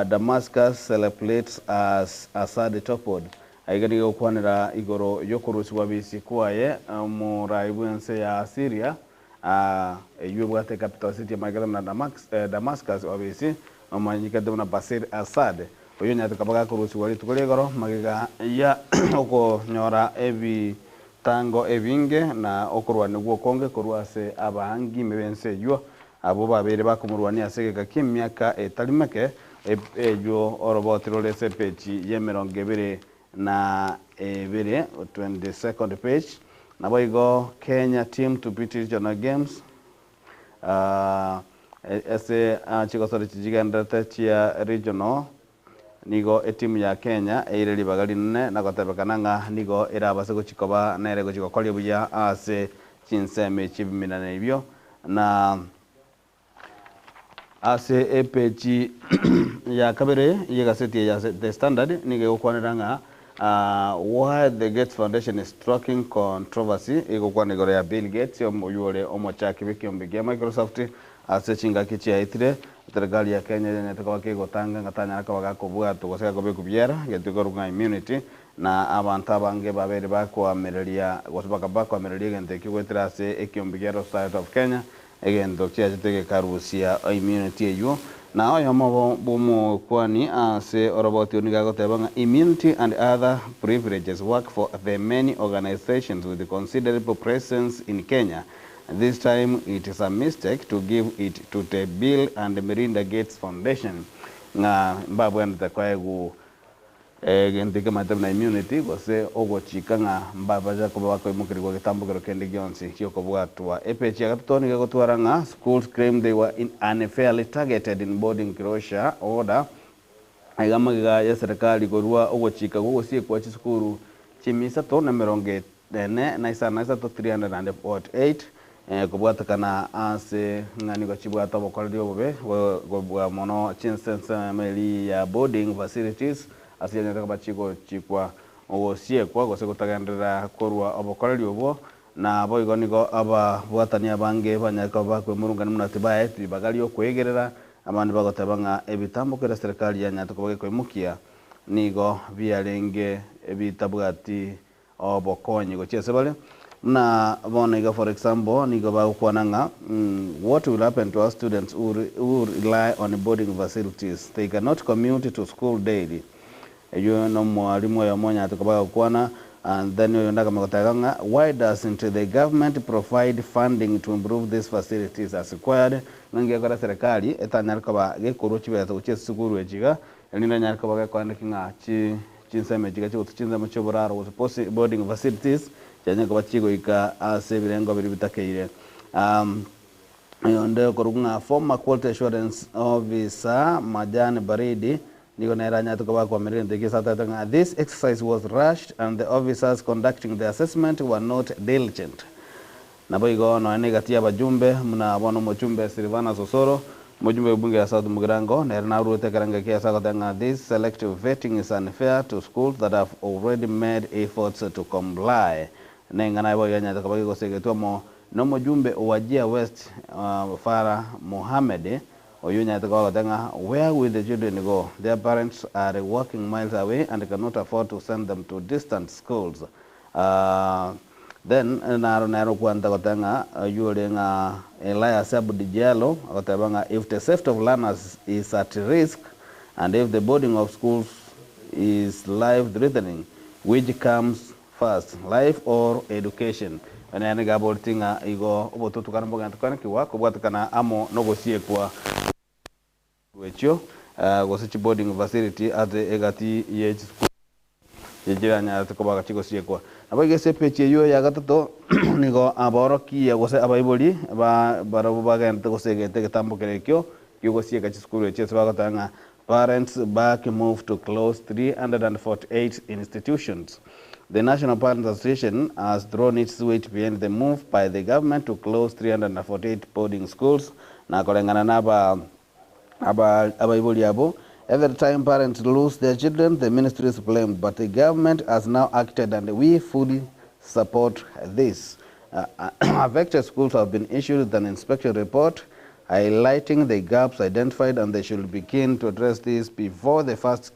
Damascus celebrates as Assad toppled. Aiga nigo egokwanera igoro y'okorusigwa bisi kwaye omorai bw'ense ya Syria, eyio ebwate ecapital city emanyekete buna Damascus obisi, omanyekete buna Bashir Assad, oyio onyarete koba gakorusigwa rituko ria igoro magega ya okonyora ebitango ebinge na okorwanigwa okonge korwa ase abaangime b'ense eyio, abwo babeire bakomorwania ase egeka ki'emiaka etari meke, eyio oroboti rore ase epeji y'emerongo ebere na ebere, 22nd page. Naboigo Kenya team to beat regional games ase chigosori chigendererete chia regional nigo etimu ya Kenya eire ribaga rinene na gotebekana ng'a nigo erabase gochia koba nere gochia gokoria buya ase chinsemo echi ebiminana ebio na Ase epeji ya kabere y'egaseti eye ya The Standard nigo egokwanera ng'a Why the Gates Foundation is Stroking Controversy, egokwana igoro ya Bill Gates oywo ore omochaki bw'ekiombe kia Microsoft. Ase chingaki chiaetire, serikali ya Kenya yanyarete koba kegotanga ng'a tanyara koba gakobwatwa gose gakobekwa biara, getwe korwa ng'a immunity, na abanto abange babeire bakoamereria gose bakaba bakoamereria egento ekio goetera ase ekiombe kia Law Society of Kenya Egento kiachete gekarusia immunity eywo, na oyomo bw'omokuani ase oroboti nigo agoteba ng'a immunity and other privileges work for the many organisations with considerable presence in Kenya, this time it is a mistake to give it to the Bill and Melinda Gates Foundation ng'a mbabwenerete koegwa Egento ekemanyete buna immunity, gose ogochika ng'a mbabacha koba bakoimokerigwa getambokero kende gionsi gi'okobwatwa. Epeji ya gatato nigo egotwara ng'a schools claim they were unfairly targeted in boarding closure order. Aiga amagega y'eserekari korwa ogochika gw'ogosiekwa chisukuru chimia isato na emerongo ene na isano na isato, 348, Kobwatekana ase ng'a nigo chibwate obokoreri obobe kobua mono chinsensemo eria ya boarding facilities ase chianyarete koba chigochikwa gosiekwa gose gotagenderera korwa obokoreri obwo. Naboigo nigo ababwatani abange banyare koba bakwemurungania buna tibaeti ribaga ri'okoegerera, abande bagoteba ng'a ebitambo kera serikali yanyarete koba gekoimokia nigo biarenge bitabwati obokonyi gochia ase bare. Buna bono iga for example nigo bagokwana ng'a what will happen to our students who who rely on boarding facilities, they cannot commute to school daily. Eyio nomwalimu oyomo onyarete koba agokwana and then oyonde akamanya goteba ng'a why doesn't the government provide funding to improve these facilities as required, ng'a ngekora serikali etanyare koba gekorwa chibesa gochia ase chisukuru echi iga, erinde enyare koba gekoendeki ng'a chi chinsemo echi iga chigotwa chinsemo chia oboraro gose posi boarding facilities chianyare koba chigoika ase ebirengo biria bitakeire. Oyonde okorokwa ng'a former quality assurance officer Majani Baridi nigo nere anyarete koba akoamerera egento ekio ase atebete ng'a this exercise was rushed and the officers conducting the assessment were not diligent. Naboigo nonya na egati y'abajumbe buna bono omochumbe Silvanus Osoro, omojumbe bw'ebunge ya South Mugirango, nere naruete ekerengo ekio ase agoteba ng'a this selective vetting is unfair to schools that have already made efforts to comply. Neng'ana ebo iga anyarete koba gegosegetwa amo nomojumbe o Wajir West Farah Mohamed, oyio onyarete koba agoteba ng'a where will the children go? Their parents are working miles away and cannot afford to send them to distant schools. Then naro nere okwanete goteba ng'a oyio ore ng'a Elias Abdi Diallo agoteba ng'a if the safety of learners is at risk and if the boarding of schools is life threatening, which comes first, life or education? Oyo nere nigo aboreti ng'a igo obotutukano mbogente koenekigwa kobwatekana amo nogosiekwa echio gose chiboarding facility ase egati ye chisukuru chiranyarete koba chigosiekwa. Naboigo ase epeji eyio ya gatato nigo aborokia gose abaibori ba barabwo bagenderete gosegeta egetambo kere ekio kiogosieka chisukuru echio ase bagoteba ng'a parents back move to close 348 institutions. The National Parents Association has thrown its weight behind the move by the government to close 348 boarding schools na koreng'ana na aba aba abaibori abo every time parents lose their children the ministry is blamed but the government has now acted and we fully support this. Affected schools have been issued with an inspection report highlighting the gaps identified and they should begin to address this before the first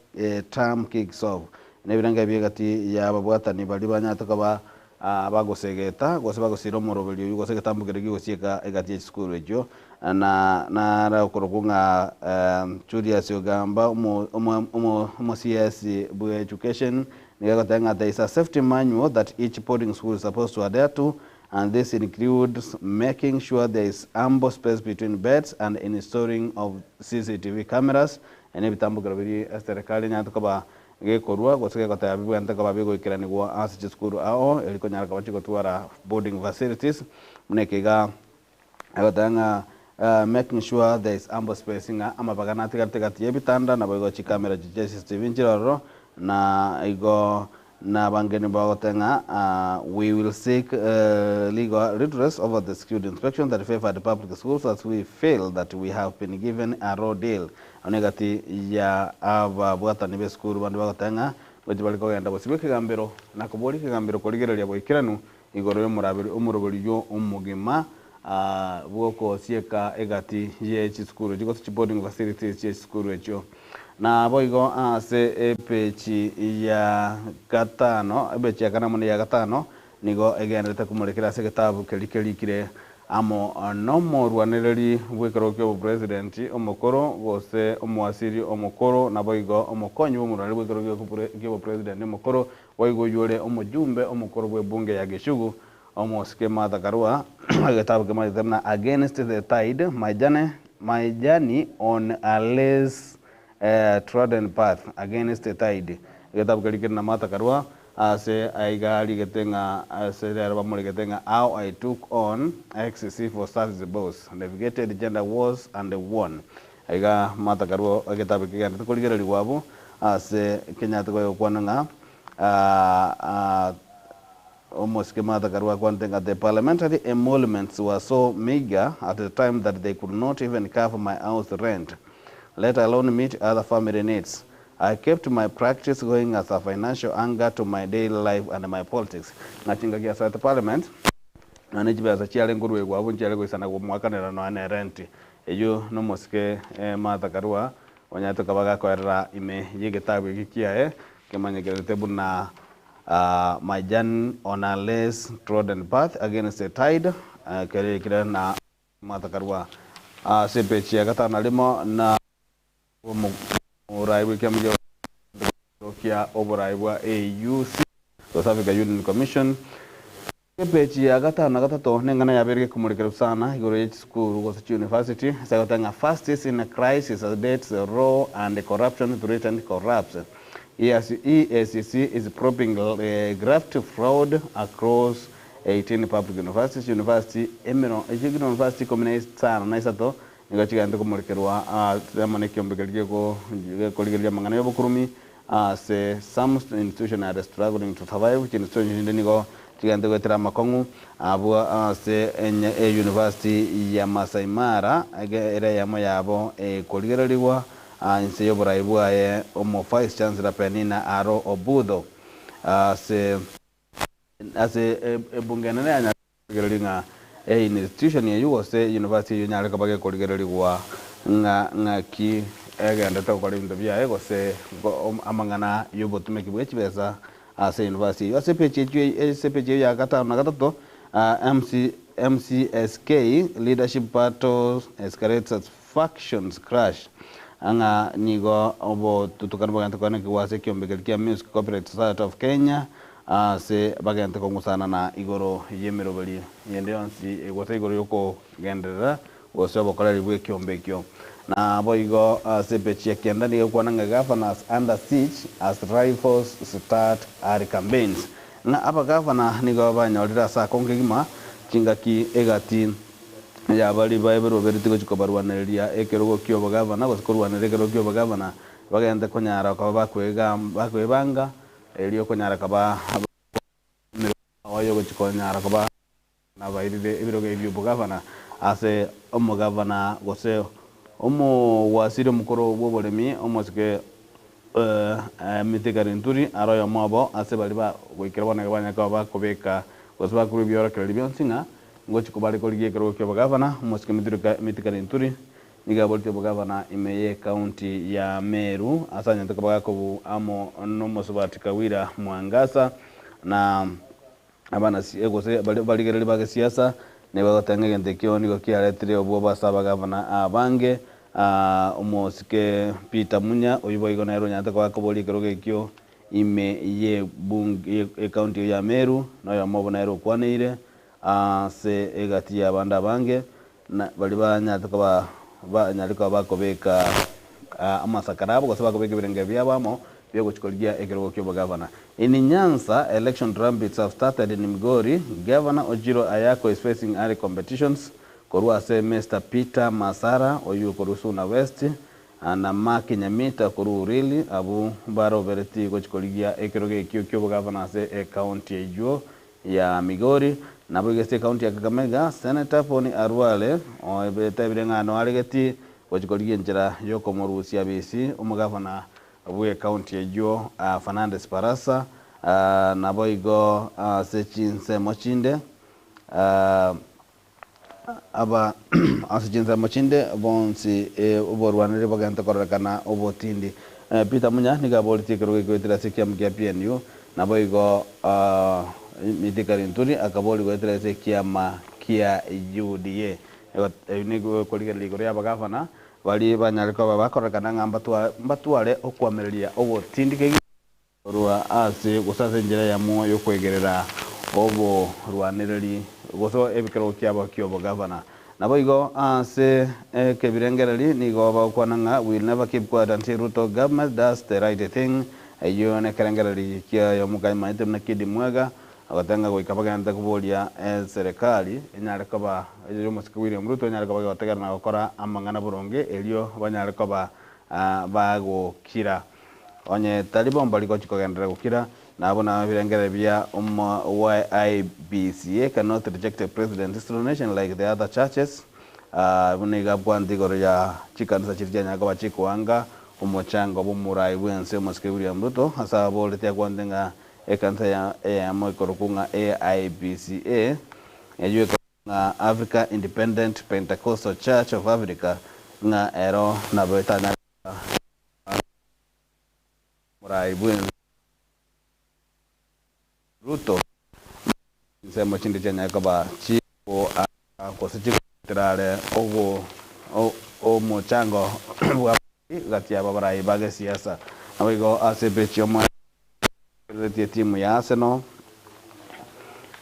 term kicks off. Nebiranga ebi egati ya ababwatani baria banyarete koba bagosegeta gose bagosira omoroberi oywo gose egetambo keria kegosieka egati ya chisukuru echio na nara okorokwa ng'a Julius Ogamba omo omo omo omo CS bwa education nigo agoteba ng'a there is a safety manual that each boarding school is supposed to adhere to and this includes making sure there is ample space between beds and installing of CCTV cameras ene ebitambukero biri eserikali enyarete koba gekorwa gose gegoteba bibwente koba bigoikeranigwa ase chisukuru ao eri konyara koba chigotwara boarding facilities buna eke iga agoteba ng'a making sure there is ample space ng'a amabaga natigarete gati ya ebitanda naboigo chikamera chia CCTV nchire ororo na igo na bangeni bagoteba ng'a we will seek legal redress over the security inspection that favored public schools as we feel that we have been given a raw deal. One gati ya ababwatani ba esukuru bande bagoteba ng'a gochi bari kogenda bosibwa ekegambero na kobori ekegambero korigereria boikeranu igoro ya omoraberi omoroberi yo omogima bwokosieka egati ya chisukuru echi gose chiboarding facilities chia chisukuru echio. Naboigo ase epeji ya gatano epeji ya kana mono ya gatano nigo egenderete komorekera ase egetabu keri kerikire amo nomorwanereri bw'ekerogo kia obopresident omokoro gose omwasiri omokoro naboigo omokonyi bwa omorwanereri bw'ekerogo kia obopresident omokoro boigo oywo ore omojumbe omokoro bwa ebunge ya Gichugu omosike Martha Karua egetabu kemanyete buna Against the Tide my journey, my journey on a less trodden path against the tide egetabu keri kere na Martha Karua ase aiga arigete ng'a ase rero bamoregete ng'a how I took on ex civil service boss navigated gender wars and won aiga Martha Karua egetabu eke kigendete korigereriwa abwo ase kenyarete gokwana ng'a omosike Martha Karua akwanete ng'a the parliamentary emoluments were so meager at the time that they could not even cover my house rent let alone meet other family needs. I kept my practice going as a financial anchor to my daily life and my politics. Ng'achinga giasoete parliament. Nonya ne chibesa chiare nkoruegwa abwo nchiare goisana komoakanera nonya ne renti. Eyio nomosike Martha Karua onyarete koba gakoerera ime y'egetabu eke kiaye kemanyekerete buna My Journey on a Less Trodden Path Against the Tide kerikire na Martha Karua ase epeji ya gatano na rimo na omorai bw'ekiama kia oborai bwa AUC gose Africa Union Commission. Epeji ya gatano na gatato neng'ana yabeire gekomorekera sana igoro ye chisukuru gose chiuniversity ase agoteba ng'a fastest in a crisis as debts roar and corruption threatened collapse. EACC is probing graft fraud across 18 public universities. University emero university ikomi na isano na isato nigo chigente komorekerwa ase amo nekiombe keria gekorigereria amang'ana y'obokurumi ase some institution are struggling to survive. Chiinstitution chinde nigo chigente goetera amakong'u abwo ase eyunivasiti ya Masai Mara ere eyemo yabo ekorigererigwa inse y'oborai bwaye omo Vice Chancellor Penina Aro Obudho ase ase ebunge enene ya Korigereria ng'a einstitution eyio gose university eyio enyare koba gekorigererigwa ng'a ng'aki egenderete gokora ebinto biaye gose amang'ana y'obotumeki bwe chibesa ase university eyio. Ase epeji echio ase epeji eyio ya gatano na gatato MC MCSK leadership battle escalates as factions clash ng'a nigo obotutukanu bogente koenekigwa ase ekiombe keria kia Music Copyright Society of Kenya Aase bagente kong'usana na igoro y'emeroberi yende yonsi, gose igoro y'okogenderera, gose obokoreri bw'ekiombe ekio. Naboigo ase epeji ya kianda nigo egokwana ng'a Governors under siege as rivals start early campaigns, ng'a abagavana nigo banyorire ase akong'u kegima chingaki egati y'abaria baeberoberetie gochia kobarwanereria ekerogo ki'obogavana, gose korwanerera ekerogo ki'obogavana, bagente konyara koba bakwebanga Erio okonyara koba emeremo y'ogochia konyara koba nabairire ebirogo ebi bi'obogavana ase omogavana gose omowasiri omokoro bw'oboremi omosike Mithika Linturi are oyomo obo ase baria ba goikera bono iga banyare koba bakobeka gose bakorwa ebiorokererio bionsi ng'a ngochia kobare korigia ekerogo ki'obogavana omosike Mithika Linturi Nigo aborete obogavana ime y'ecounty ya Meru ase anyarete koba gakobu amo nomosubati Kawira Mwangaza na abana gose barigereria ba gesiasa nigo bagoteba ng'a egento ekio nigo kiaretire obwoba ase abagavana abange. Omosike Peter Munya oyio boigo nere onyarete koba gakoboria ekerogo ekio ime y'ebunge y'ecounty eyio ya Meru noyomo obo nere okwaneire ase egati y'abande abange. Na baria banyarete koba banyare koba bakobeka amasakara abo, gose bakobeka ebirenge biabo amo bi'ogochia korigia ekerogo ki'obogavana. In Nyanza, election drumbeats have started in Migori, Governor Ojiro Ayako is facing early competitions korwa ase Mister Peter Masara oyio okorwa Suna West na Mark Nyamita korwa Uriri, abwo baroberetie gochia korigia ekerogo ekio ki'obogavana ase ecounty eyio ya Migori, naboigo ase ecounty ya Kakamega, Senator Boni Arwale oetebire ng'a noaregetie gochia korigia enchera yokomorusia abisi omogavana bw'ecounty eyio Fernandes Barasa, naboigo ase chinsemo chinde Aba ase chinsemo chinde bonsi oborwaneri bogente kororekana obotindi. Peter Munya nigo aboretie ekerogo ekegoetera ase ekiama kia PNU, naboigo Mithika Linturi akaboria goetera ase ekiama kia UDA. Ebi nigo ekorigereria igoro y'abagavana baria banyare koba bakororekana ng'a mbatware okoamereria ogotindi kegima. Korwa ase gose ase enchera eyemo y'okwegerera oborwanereri gose ekerogo kiabo ki'obogavana. Naboigo ase ekebirengereri nigo bagokwana ng'a we'll never keep quiet until Ruto government does the right thing, eyio nekerengereri kiayomokaimanyete buna Kidi Mwega agoteba ng'a goika bagente koboria eserekari enyare koba y'omosike William Ruto enyare koba egotegerera na gokora amang'ana boronge erio banyare koba bagokira. Onye tari bo mbari gochia kogenderera gokira, na abwo nabo ebirengererio bia YIBCA cannot reject a president's donation like the other churches, buna iga abwante igoro ya chikanisa chiria chianyara koba chikoanga omochango bw'omorai bw'ense omosike William Ruto ase aboreti akwante ng'a ekanisa eyemo ekorokwa ng'a AIPCA. Eyio ekobua ng'a Africa Independent Pentecostal Church of Africa ng'a ero nabo etanyare koba omorai bw'ense Ruto chinsemo chinde chianyare koba chikoaka gose chikoetera are ogo omochango bwa gati y'abarai ba gesiasa. Naboigo ase epeji y'omoerio ekereretie etimu ya Arsenal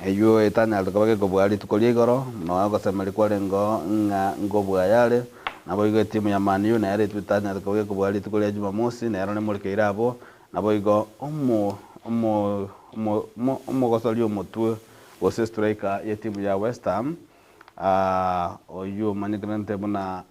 eyio etanyarete koba gekobua rituko ria igoro nonya ogosemeria kwarengeo ng'a nkobua yare. Naboigo etimu ya Man U nero etanyarete koba gekobua rituko ria Jumamosi nero nemorekeire abwo. Naboigo omo omo omo omo omogosoria omotwe gose striker y'etimu ya West Ham oyio omanyekanete buna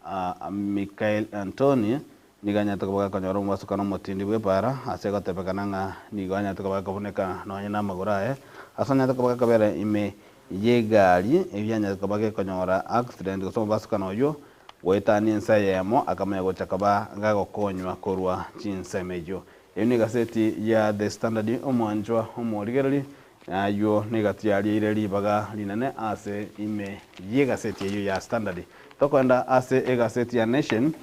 Michail Antonio nigo anyarete koba gakonyora omobasokano omotindi bw'epaara ase egotebekana ng'a nigo anyarete koba gakobuneka nonye namagoro aye ase anyarete koba gakobera ime y'egari eyio anyarete koba gekonyora accident gose omobasokano oyio Goetania ense eyemo akamanya gocha koba gagokonywa korwa chinsemo echio. Eyio negaseti ya The Standard omwanchwa omorigereri, na ayio negati yarieire ribaga rinene ase ime y'egaseti eyio ya Standard. Tokoenda ase egaseti ya Nation,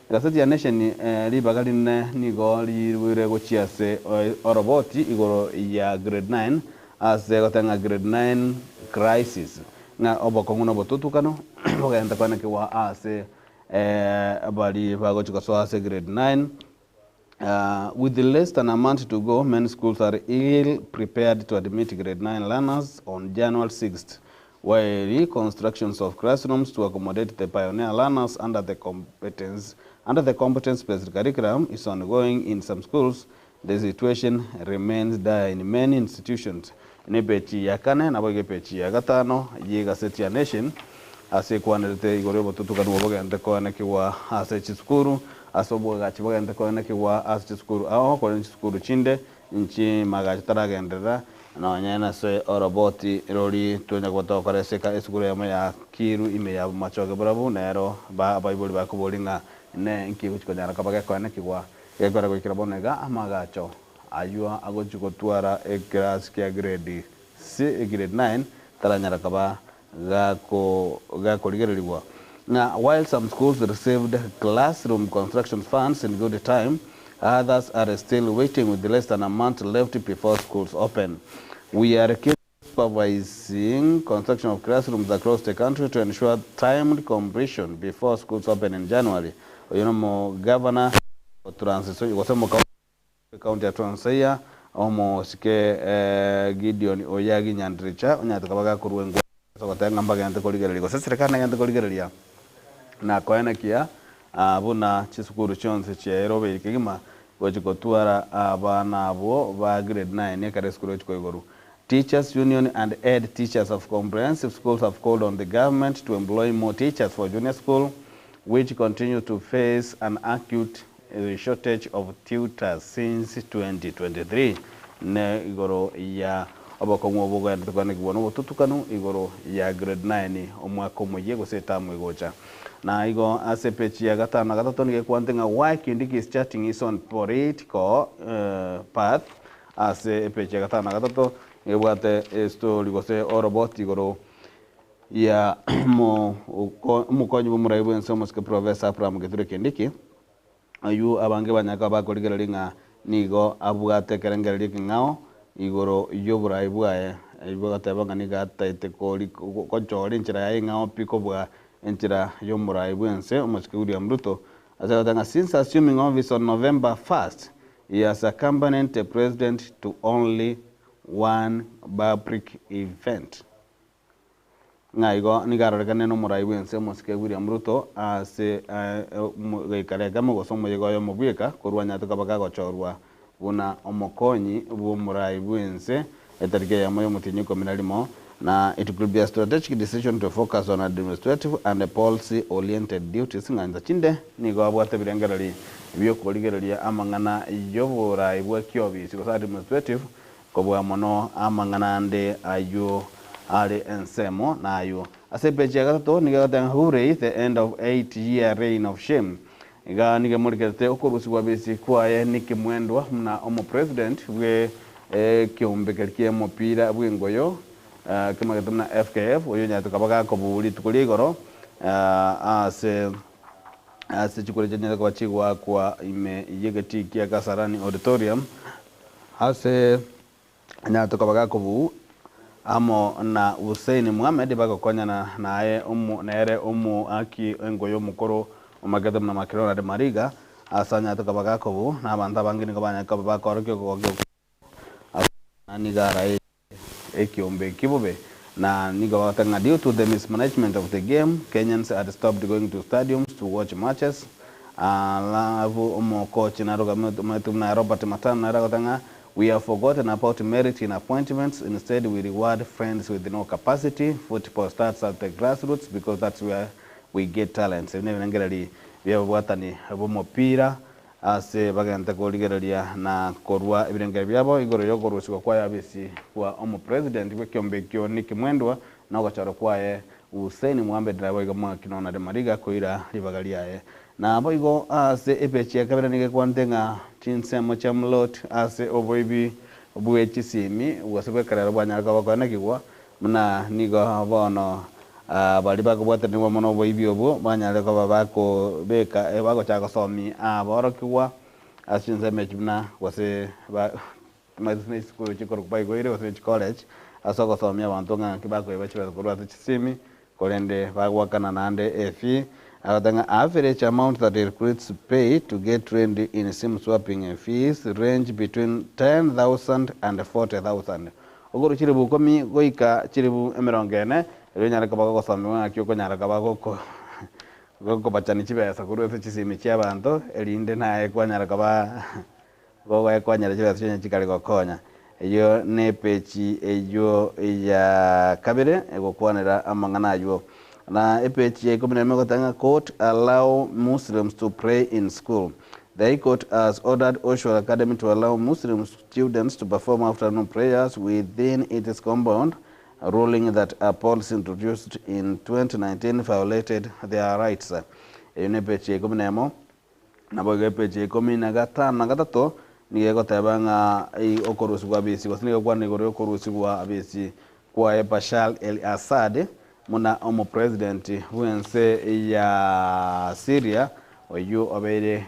egaseti ya Nation ribaga rinene nigo riruire gochia ase oroboti igoro ya Grade 9 ase goteba ng'a Grade 9 Crisis. Ng'a obokong'u na obotutukano bogente koenekigwa ase baria bagochia gosoa ase grade 9. With less than a month to go, many schools are ill prepared to admit grade 9 learners on January 6th, while constructions of classrooms to accommodate the pioneer learners under the competence under the competence-based curriculum is ongoing in some schools, the situation remains dire in many institutions. Nepechi ya kane naboigo epechi ya gatano y'egaseti ya Nation ase ekwanerete igoro y'obotutukanu obogenderete koenekigwa ase chisukuru ase oboagachi bogenderete koenekigwa ase chisukuru ao korende chisukuru chinde nchimagacho taragenderera nonye nase oroboti rori twenya koba togokora ase esukuru eyemo ya Kiru ime ya Bomachoge Borabu nero abaibori bakoboria ng'a inee nki egochi konyara koba gekoenekigwa gekora goikera bono iga amagacho Ayio agochia gotwara ekerasi kia grade C, grade 9 taranyara koba gako gakorigererigwa. Ng'a while some schools received classroom construction funds in good time, others are still waiting with less than a month left before schools open. We are keenly supervising construction of classrooms across the country to ensure timely completion before schools open in January. Oyo nomo governor o Trans Nzoia gose omo Ekaunti ya Trans Nzoia, omosike Gideon Oyagi Nyandiricha onyarete koba gakorua engwana ase ogoteba ng'a mbagente korigereria gose eserekari negente korigereria na koenekia buna chisukuru chionsi chiaerobeiri kegima gochi gotwara abana abwo ba grade 9 ekero esukuru egochi koigorwa. Teachers Union and Head Teachers of Comprehensive Schools have called on the government to employ more teachers for junior school which continue to face an acute shortage of tutors since 2023 ne igoro ya obokong'u obwo bogenderete koanekigwa nobotutukanu igoro ya grade 9 omwaka omoyia gose etamu egocha. Na igo ase epeji ya gatano na gatato nigo ekwante ng'a why Kindiki is charting his own political path ase epeji ya gatano na gatato nigo ebwate estory gose oroboti igoro ya omokonyi bw'omorai bw'ense omosike Professor Abraham Kithure Kindiki, oyio abange banyare koba bakorigereria ng'a nigo abwate ekerengererio ekeng'ao igoro y'oborai bwaye, eyio bagoteba ng'a nigo ataete gochora enchera yaye eng'ao pi kobua enchera y'omorai bw'ense omosike William Ruto, ase agoteba ng'a since assuming office on November 1st, he has accompanied the president to only one public event. Ng'a igo nigo arorekane nomorai bw'ense omosike William Ruto ase geikaro ekemo gose omoyega oyomo bweka korwa anyarete koba kagochorwa buna omokonyi bw'omorai bw'ense etariki eyemo y'omotienyi ikomi na rimo na it could be a strategic decision to focus on administrative and policy oriented duties ng'a insa chinde nigo abwate ebirengererio biokorigereria amang'ana y'oborai bwa kiobisi gose administrative Kobua mono amang'ana ande ayio are ensemo nayio. Ase epeji ya gatato nigo egoteba ng'a Hurray, the end of 8-year reign of shame. Iga nigo emorikerete okorusigwa bisi kwaye Nicky Mwendwa buna omopresident bwe ekeombe keria ki'omopira bw'engoyo. Kemagete buna FKF oyio onyarete koba gakobuu rituko ria igoro ase ase chikura chianyarete koba chigoakwa ime y'egetii kia Kasarani Auditorium ase anyarete koba gakobuu amo na Hussein Mohamed bagokonyana naye omo nere omoaki engoyo omokoro omagete buna Macdonald Mariga ase anyarete koba gakobuu na abanto abange nigo banyarete koba bakorokia okogokia ase nigo arae Ekiombe eki bobe, na nigo bagoteba ng'a due to the mismanagement of the game, Kenyans had stopped going to stadiums to watch matches. Alafu omokochi narogametwe buna Robert Matano nere agoteba ng'a we have forgotten about merit in appointments, instead we reward friends with no capacity, football starts at the grassroots because that's where we get talents. Ebi nebirengererio bi'ababwatani b'omopira Ase bagente korigereria na korua ebirengero biabo igoro y'okorusigwa kwa Yabesi kwa omopresident bw'ekiombe ekio Nick Mwendwa na ogochorwa kwaye Hussein Mohamed naboigo Mwaki Nonade Mariga koira ribaga riaye. Naboigo ase epechi ya kabere nigo ekwanete ng'a chinsemo chia Mlot ase oboibi bwe chisimi gose bw'ekerero bwanyare koba koenekigwa buna nigo bono Baria bakobwatanigwa mono oboibi obwo banyare koba bakobeka bagochaka gosomia aborokigwa ase chinsemo echi buna gose buna chisukuru chikorokwa baigoire gose chicollege ase ogosomia abanto ng'a naki bakoiba chibesa korwa ase chisimi korende bagoakana naende efee. Agoteba ng'a average amount that recruits pay to get trained in sim swapping fees range between 10,000 and 40,000. Okorwa chilifu ikomi goika chilifu emerongo ene, erio onyare koba gogosomigwa ng'aki okonyara koba goko gokobachani chibesa korwa ase chisimi chi'abanto, erinde naye kwanyara koba gogoekonyera chibesa chiaye chikare gokonya. Eyio nepeji eyio ya kabere egokwanera amang'ana ayio. Na epeji ya ikomi na emo egoteba ng'a Court allow Muslims to pray in school. The High Court has ordered Oshwal Academy to allow Muslim students to perform afternoon prayers within its compound, ruling that a policy introduced in 2019 violated their rights. Eyio nepeji ya ikomi na emo. Naboigo epeji ya ikomi na gatano na gatato nigo egoteba ng'a okorusigwa abisi gose nigo egokwana igoro y'okorusigwa abisi kwaye Bashar el-Assad Buna omopresident bw'ense ya Syria, oyio obeire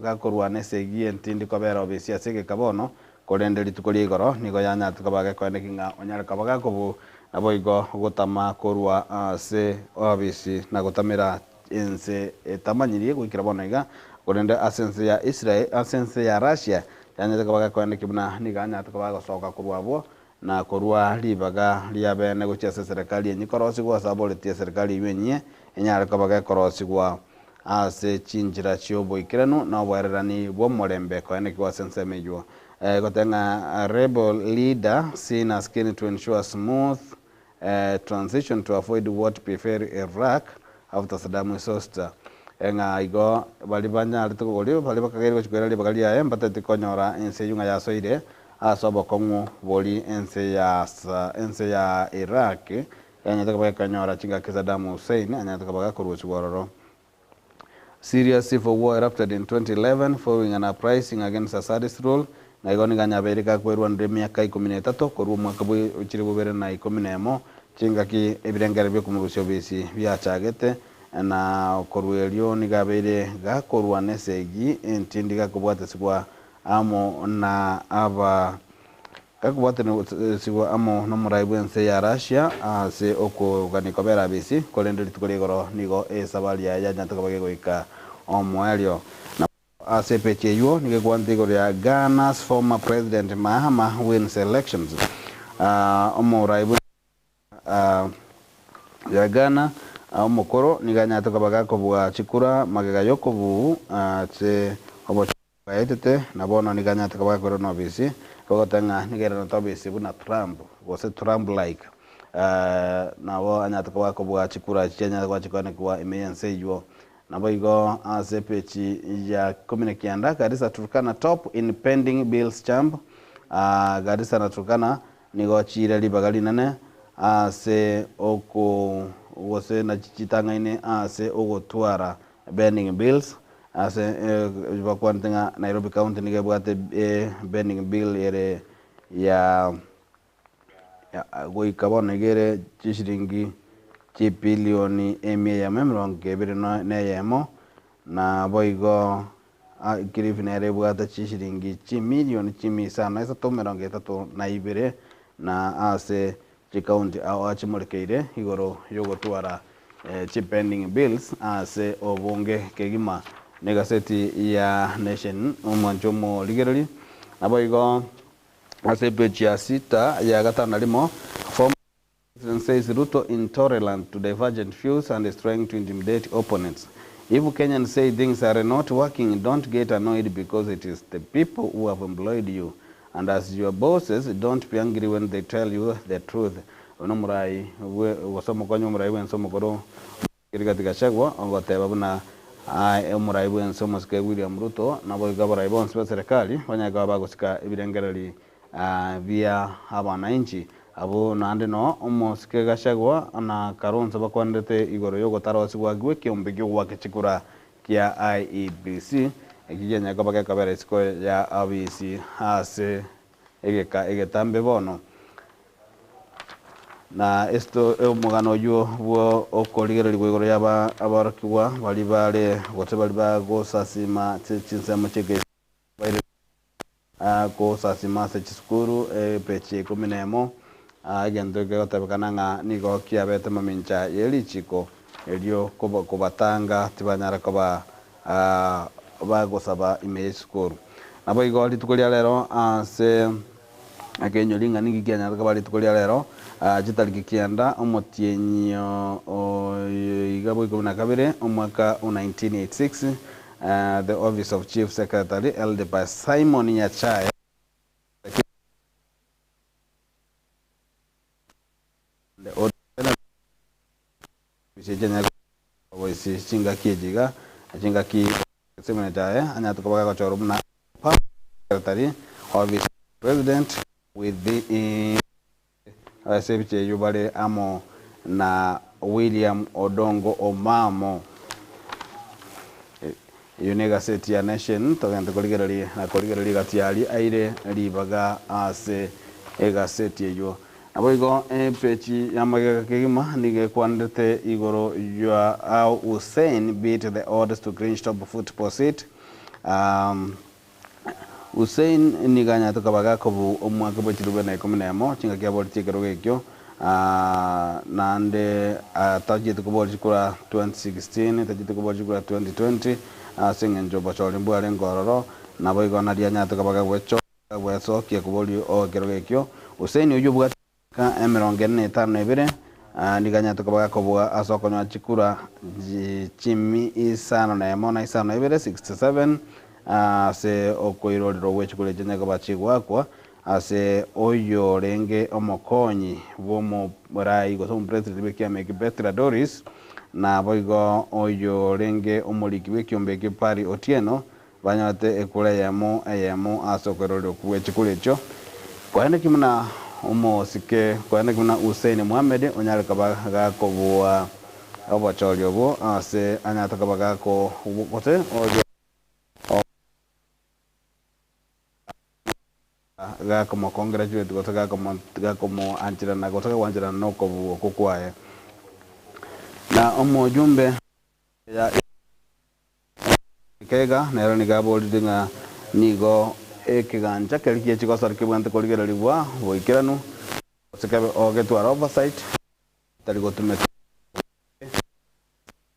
gakorwana esegi entindi kobera obisi ase egeka bono, korende rituko ria igoro nigo yanyarete koba gekoeneki ng'a onyare koba gakobu, naboigo gotama korwa ase obisi na gotamera ense etamanyirie goikera bono iga, korende ase ense ya Israel, ase ense ya Russia yanyarete koba gekoeneki buna nigo anyarete koba agosoka korwa abwo Na korua ribaga ri'abeene gochia ase eserekari enyia korosigwa ase aboretie eserekari eyio enyia, enyare koba gekorosigwa ase chinchera chi'oboikeranu na oboererani bw'omorembe koenekigwa ase ensemo eyio. Egoteba ng'a rebel leader seen as keen to ensure smooth transition to avoid what befell Iraq after Saddam is ousted. Ng'a igo baria banyarete koboria baria bakagaire gochia koira ribaga riaye mbateti konyora ense eyio ng'a yasoire Ase obokong'u boria ense ya ense ya Iraq yanyarete koba gekonyora chingaki Saddam Hussein anyarete koba gakorusigwa ororo. Syria's civil war erupted in 2011 following an uprising against Assad's rule, na igo nigo anyabeire gakwerwanire emiaka ikomi na etato korwa omwaka bwe chilifu bibere na ikomi na emo chingaki ebirengererio biokomorusia obisi biachagete na korwa erio nigo abeire gakorwana esegi entindi gakobwatesigwa amo na aba gakobwatanisibwa amo nomorai bw'ense ya Russia ase okogania kobera abisi, korende rituko ria igoro nigo esabari yaye yanyarete koba gegoika omoerio. Na ase epeji eywo nigo ekwanete igoro ya Ghana's former president Mahama wins elections. Omorai bwe ya Ghana omokoro nigo anyarete koba gakobua chikura magega yokobuu ase obochori bwaetete, na bono nigo anyarete koba gakoirwa nobisi bogoteba ng'a nigo airanete obisi buna Trump gose Trump like nabo anyarete koba gakobua chikura echi chianyarete koba chikoenekigwa ime y'ense eywo. Naboigo ase epeji ya ikomi na kianda Garissa Turkana top in pending bills jump Garissa na Turkana Nigo chiire ribaga rinene ase oko gose na chitang'aine ase ogotwara Burning Bills ase bakwanete ng'a Nairobi County nigo ebwate Burning Bill ere ya. Goika bono iga ere chishilingi chibilioni emia eyemo emerongo ebere na eyemo, na boigo Kilifi nere ebwate chishilingi chimilioni chimia isano na isato emerongo etato na ibere, na ase chikaunti ao achimorekeire igoro yogotwara chipending bills ase obonge kegima. Na egaseti ya Nation omwancho omorigereri naboigo ase epeji ya sita ya gatano na rimo, Former President says Ruto intolerant to divergent views and is trying to intimidate opponents. If Kenyans say things are not working, don't get annoyed because it is the people who have employed you and as your bosses, don't be angry when they tell you the truth. Oyo nomorai bwe gose omokonyi bw'omorai bw'ense omokoro Rigathi Gachagua ogoteba buna omorai bw'ense omosike William Ruto naboigo abarai bonsi b'eserekari banyare koba bagosika ebirengereri bia abanainchi. Abwo naende noo omosike Gachagua na Kalonzo bakwanerete igoro y'ogotarosigwa gw'ekeombe gi'ogoaka chikura kia IEBC, ekio kianyare koba gekobera isiko ya obisi ase egeka egetambe bono. Na esito omogano oyio bwo okorigererigwa igoro ya aborokigwa baria bare gose baria bagosasima ase chinsemo chi'ekeisa baire gosasima ase chisukuru epeji ya ikomi na emo, egento kegotebekana ng'a nigo kiabete mamincha ye richiko erio kobatanga tibanyara koba bagosaba ime y'esukuru. Naboigo rituko ria rero ase Akainyora ing'a ninki kianyarete koba rituko ria rero, chitariki kianda, omotienyi oyo iga bwa ikomi na kabere, omwaka o 1986, the office of Chief Secretary held by Simon Nyachae, Chingaki echi iga, chingaki Simon Nyachae anyarete koba gagochorwa buna Permanent Secretary, Office of the President, with the Ase ebicha eyio bare amo na William Odongo Omamo. Eyio negaseti ya Nation togente korigereria na korigereria gati aria aire ribaga ase egaseti eyio. Naboigo epeji ya magega kegima nigo ekwanerete igoro ya how Hussein beat the odds to clinch top football seat. Hussein nigo anyarete koba gakobu omwaka bwe chilifu bibere na ikomi na emo, chingaki aboretie ekerogo ekio, naende tachieti koboria chikura 2016, tachieti koboria chikura 2020, ase eng'encho obochori mbwarenge ororo, naboigo nario anyarete koba gagwesokia koboria ekerogo ekio. Hussein oyio obwate emiaka emerongo ene na etano na ebere, nigo anyarete koba gakobua ase okonyora chikura chimi isano na emo na isano na ibere, 67, ase okoirorerwa gwe chikura echi onye koba chigoakwa ase oyorenge omokonyi bw'omorai gose omopresident bw'ekiama eke Bethla Doris, naboigo oyorenge omoriki bw'ekiombe eke Parry Otieno, Banyorete ekura eyemo eyemo ase okoirorerwa gwe chikura echio. Kwaeneki buna omosike, kwaeneki buna Hussein Mohammed onyare koba gakobua obochori obwo ase anyarete koba gako gose oria gakomo congratulate gose gakomo gakomoancherana gose gagwancherana nokobua okwo kwaye. Na omojumbe ya. Kega nero nigo aborire ng'a nigo ekegancha keria gie chigosori kebwenerete korigererigwa boikeranu, gose kebe ogetwara oversight tari gotumeka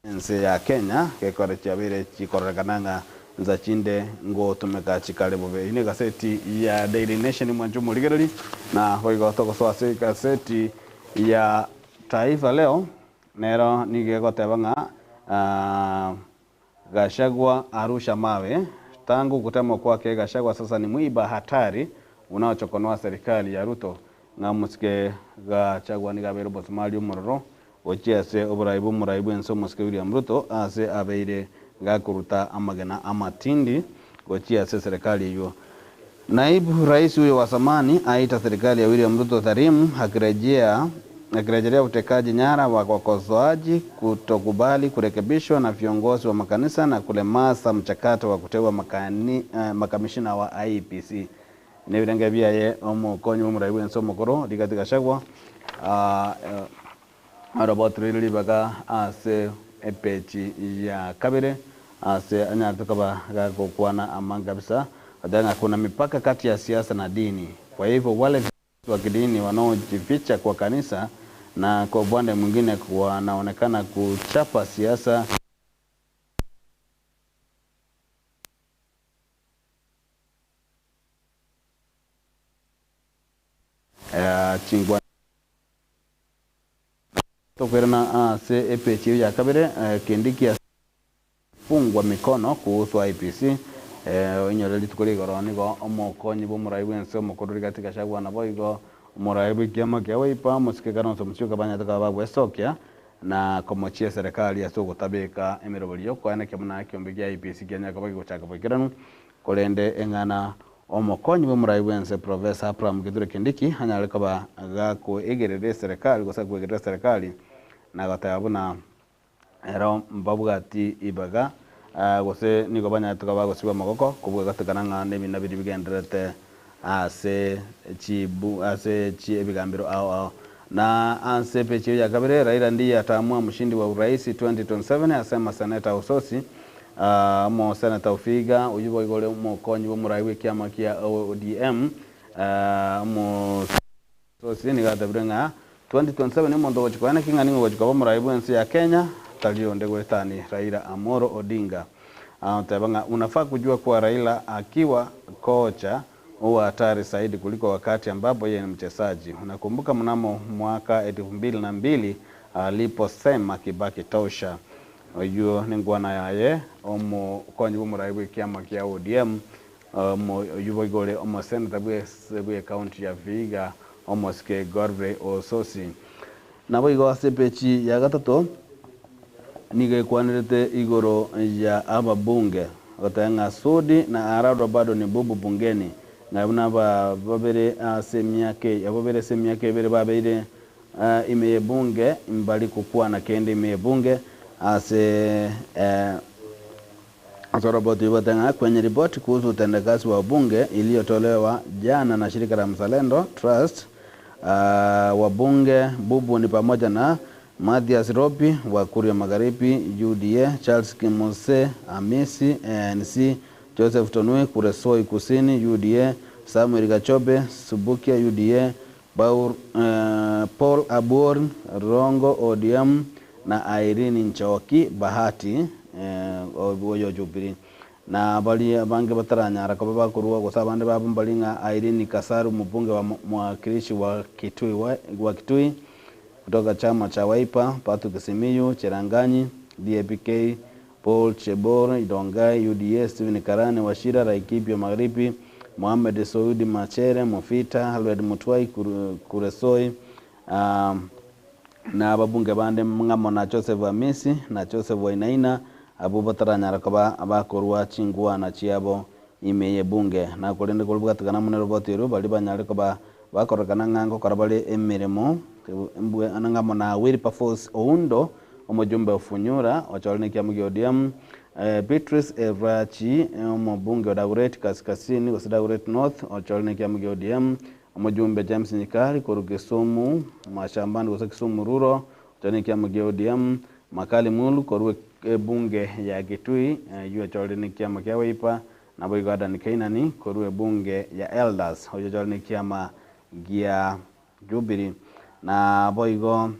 ense ya Kenya gekore chiabeire chikororekana ng'a nsa chinde ngotumeka chikare bobe. Eyio negaseti ya Daily Nation mwanche omorigereri, na boigo togosoa ase egaseti ya Taifa Leo nero nigo egoteba ng'a Gachagua arusha mawe, tangu kutemwa kwake Gachagua sasa ni mwiba hatari unaochokonoa serikali ya Ruto ng'a omosike Gachagua nigo abeire obosomari omororo gochia ase oborai bw'omorai bw'ense omosike William Ruto ase abeire gakoruta amagena amatindi gochia ase serikali eywo. Naibu Rais huyo wa zamani aita serikali ya William Ruto dhalimu akirejea akirejelea utekaji nyara wa wakosoaji, kutokubali kurekebishwa na viongozi wa makanisa na kulemaza mchakato wa kuteua makamishina wa IEBC. Na ebirenge biaye omokonyi bw'omorai bw'ense omokoro, Rigathi Gachagua, Robert roire ribaga ase epeji ya kabere ase anyarete koba gagokwana amange kabisa, goteba ng'a kuna mipaka kati ya siasa na dini, kwa hivyo wale viongozi wa kidini wanaojificha kwa kanisa na kwa upande mwingine wanaonekana kuchapa siasa. Chingwana Tokoirana ase epeji eyio ya kabere, Kindiki afungwa mikono kuhusu IEBC. Oinyore rituko ria igoro nigo omokonyi bw'omorai bw'ense omokoro Rigathi Gachagua naboigo omorai bw'ekiama kia Wiper Mosike Kalonzo Musyoka banyarete koba bagwesokia na komochia eserekari ase ogotabeka emeroberi y'okoenekia buna ekiombe kia IEBC kianyare koba kegochaka boikeranu Korende eng'ana omokonyi bw'omorai bw'ense Professor Abraham Kithure Kindiki anyare koba gakoegerera eserekari gose akoegerera eserekari na goteba buna ero mbabwati ibaga gose nigo banyarete koba bagosibwa amagoko kobua gotekana ng'a nebina biria bigendererete ase chibu ase chi ebigambero ao ao. Na ase epeji eyo ya kabere Raila ndiye ataamua mshindi wa urais 2027 asema Seneta Osotsi. Omoseneta Ofiga, oyio boigo ore omokonyi bw'omorai bw'ekiama kia ODM, Omososi nigo atebirie ng'a 2027 omonto ogochia koeneki ng'a ning'o ogochia koba omorai bw'ense ya Kenya tari onde goetani Raila Amolo Odinga. Agoteba ng'a unafaa kujua kuwa Raila akiwa kocha huwa hatari zaidi kuliko wakati ambapo yeye ni mchezaji. Unakumbuka mnamo mwaka 2002 aliposema Kibaki tosha. Oyio nenkwana yaye omokonyi bw'omorai bw'ekiama kia ODM, oyio boigo ore omoseneta bw'ecounty ya Vihiga, omosike Godfrey Osotsi. Naboigo ase epeji ya gatato nigo ekwanerete igoro ya ababunge, goteba ng'a Sudi na Ararwa bado ni bubu bungeni, ng'a buna aba babere ase emiaka eye, babere ase emiaka ebere babeire ime y'ebunge, mbari gokwana kende ime y'ebunge ase ase oroboti rwete ng'a kwenye ripoti kuhusu utendakazi wa bunge iliyotolewa jana na shirika la Mzalendo Trust, wabunge bubu ni pamoja na Mathias Robi wa Kuria Magharibi UDA, Charles Kimose Amisi ANC, Joseph Tonui Kuresoi Kusini UDA, Samuel Gachobe Subukia UDA, Paul, Paul Abuor Rongo ODM na Irene Nchoki Bahati oyo Jubilee. Na baria abange bataranyara koba bakorua gose abande babo mbari ng'a Irene Kasaru mbunge wa mwakilishi wa Kitui, wa Kitui kutoka chama cha Wiper, Patrick Simiyu Cheranganyi DAPK, Paul Chebor Idongai UDA, Stephen Karani Wachira Laikipia Magharibi, Mohamed Saudi Machere Mufita, Alfred Mutwai Kuresoi, na ababunge bande ng'amo na Joseph Amisi na Joseph Wainaina abwo bataranyara koba bakorua chingwana chiabo ime y'ebunge. Na korende korobwatekana amo neroboti erio baria banyare koba bakorekana ng'a ngokora bare emeremo ng'amo na Wilberforce Oundo omojumbe o Funyula ochore nekiamo gia ODM, Beatrice Erachi omobunge o Dagoretti Kaskasini gose Dagoretti North ochore nekiamo gia ODM, omojumbe James Nyikari korwa Kisumu Mashambani gose Kisumu Rural ochore nekiamo gia ODM, Makali Mulu korwa ebunge ya Kitui eyio ochorire nekiama kia Wiper, naboigo Adan Keynan korwa ebunge ya Elders oyio ochorire nekiama gia Jubilee. Naboigo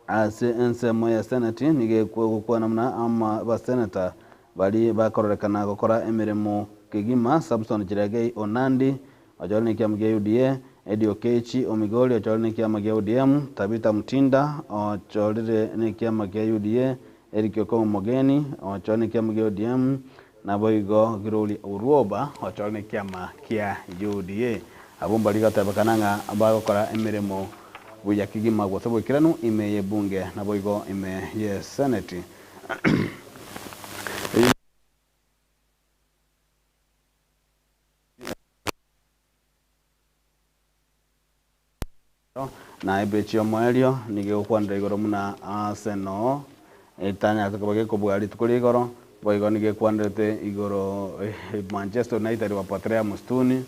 ase ensemo ya Senate nigo egokwana buna abaseneta baria bakororekana gokora emeremo kegima, Samson Cherargei o Nandi ochorire nekiama kia UDA, Eddie Okechi o Migori ochorire nekiama kia ODM, Tabitha Mutinda ochorire nekiama kia UDA, Eric Okong'o Mogeni ochorire nekiama kia ODM, naboigo Gloria Orwoba ochorire nekiama kia UDA. Abwo mbari gotebekana ng'a bagokora emeremo buya kegima gose boikeranu ime y'ebunge naboigo ime y'eseneti. Na ebechi y'omoerio nigo egokwanera igoro buna Arsenal etanyarete koba gekobua rituko ria igoro, boigo nigo ekwanerete igoro Manchester United wapotelea msituni.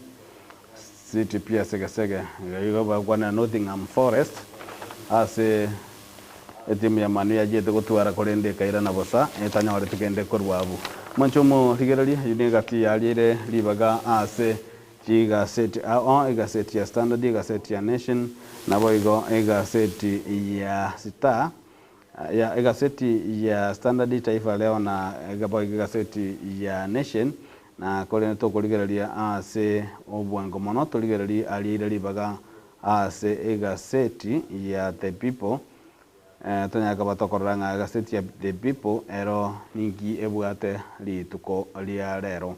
City pia Segesege igo bagokwanera Nottingham Forest ase etimu ya Man U yachiete gotwara korende ekairana bosa etanyoreti kende korwa abwo. Mwanche omorigereria eyio negati yariire ribaga ase chigaseti ao egaseti ya Standard, egaseti ya Nation naboigo egaseti ya Star ya egaseti ya Standard, Taifa Leo na boigo egaseti ya Nation Na korende tokorigereria ase obwango mono, torigererie ariire ribaga ase egaseti ya The People, tonyare koba tokorora ng'a egaseti ya The People ero ninki ebwate rituko ria rero.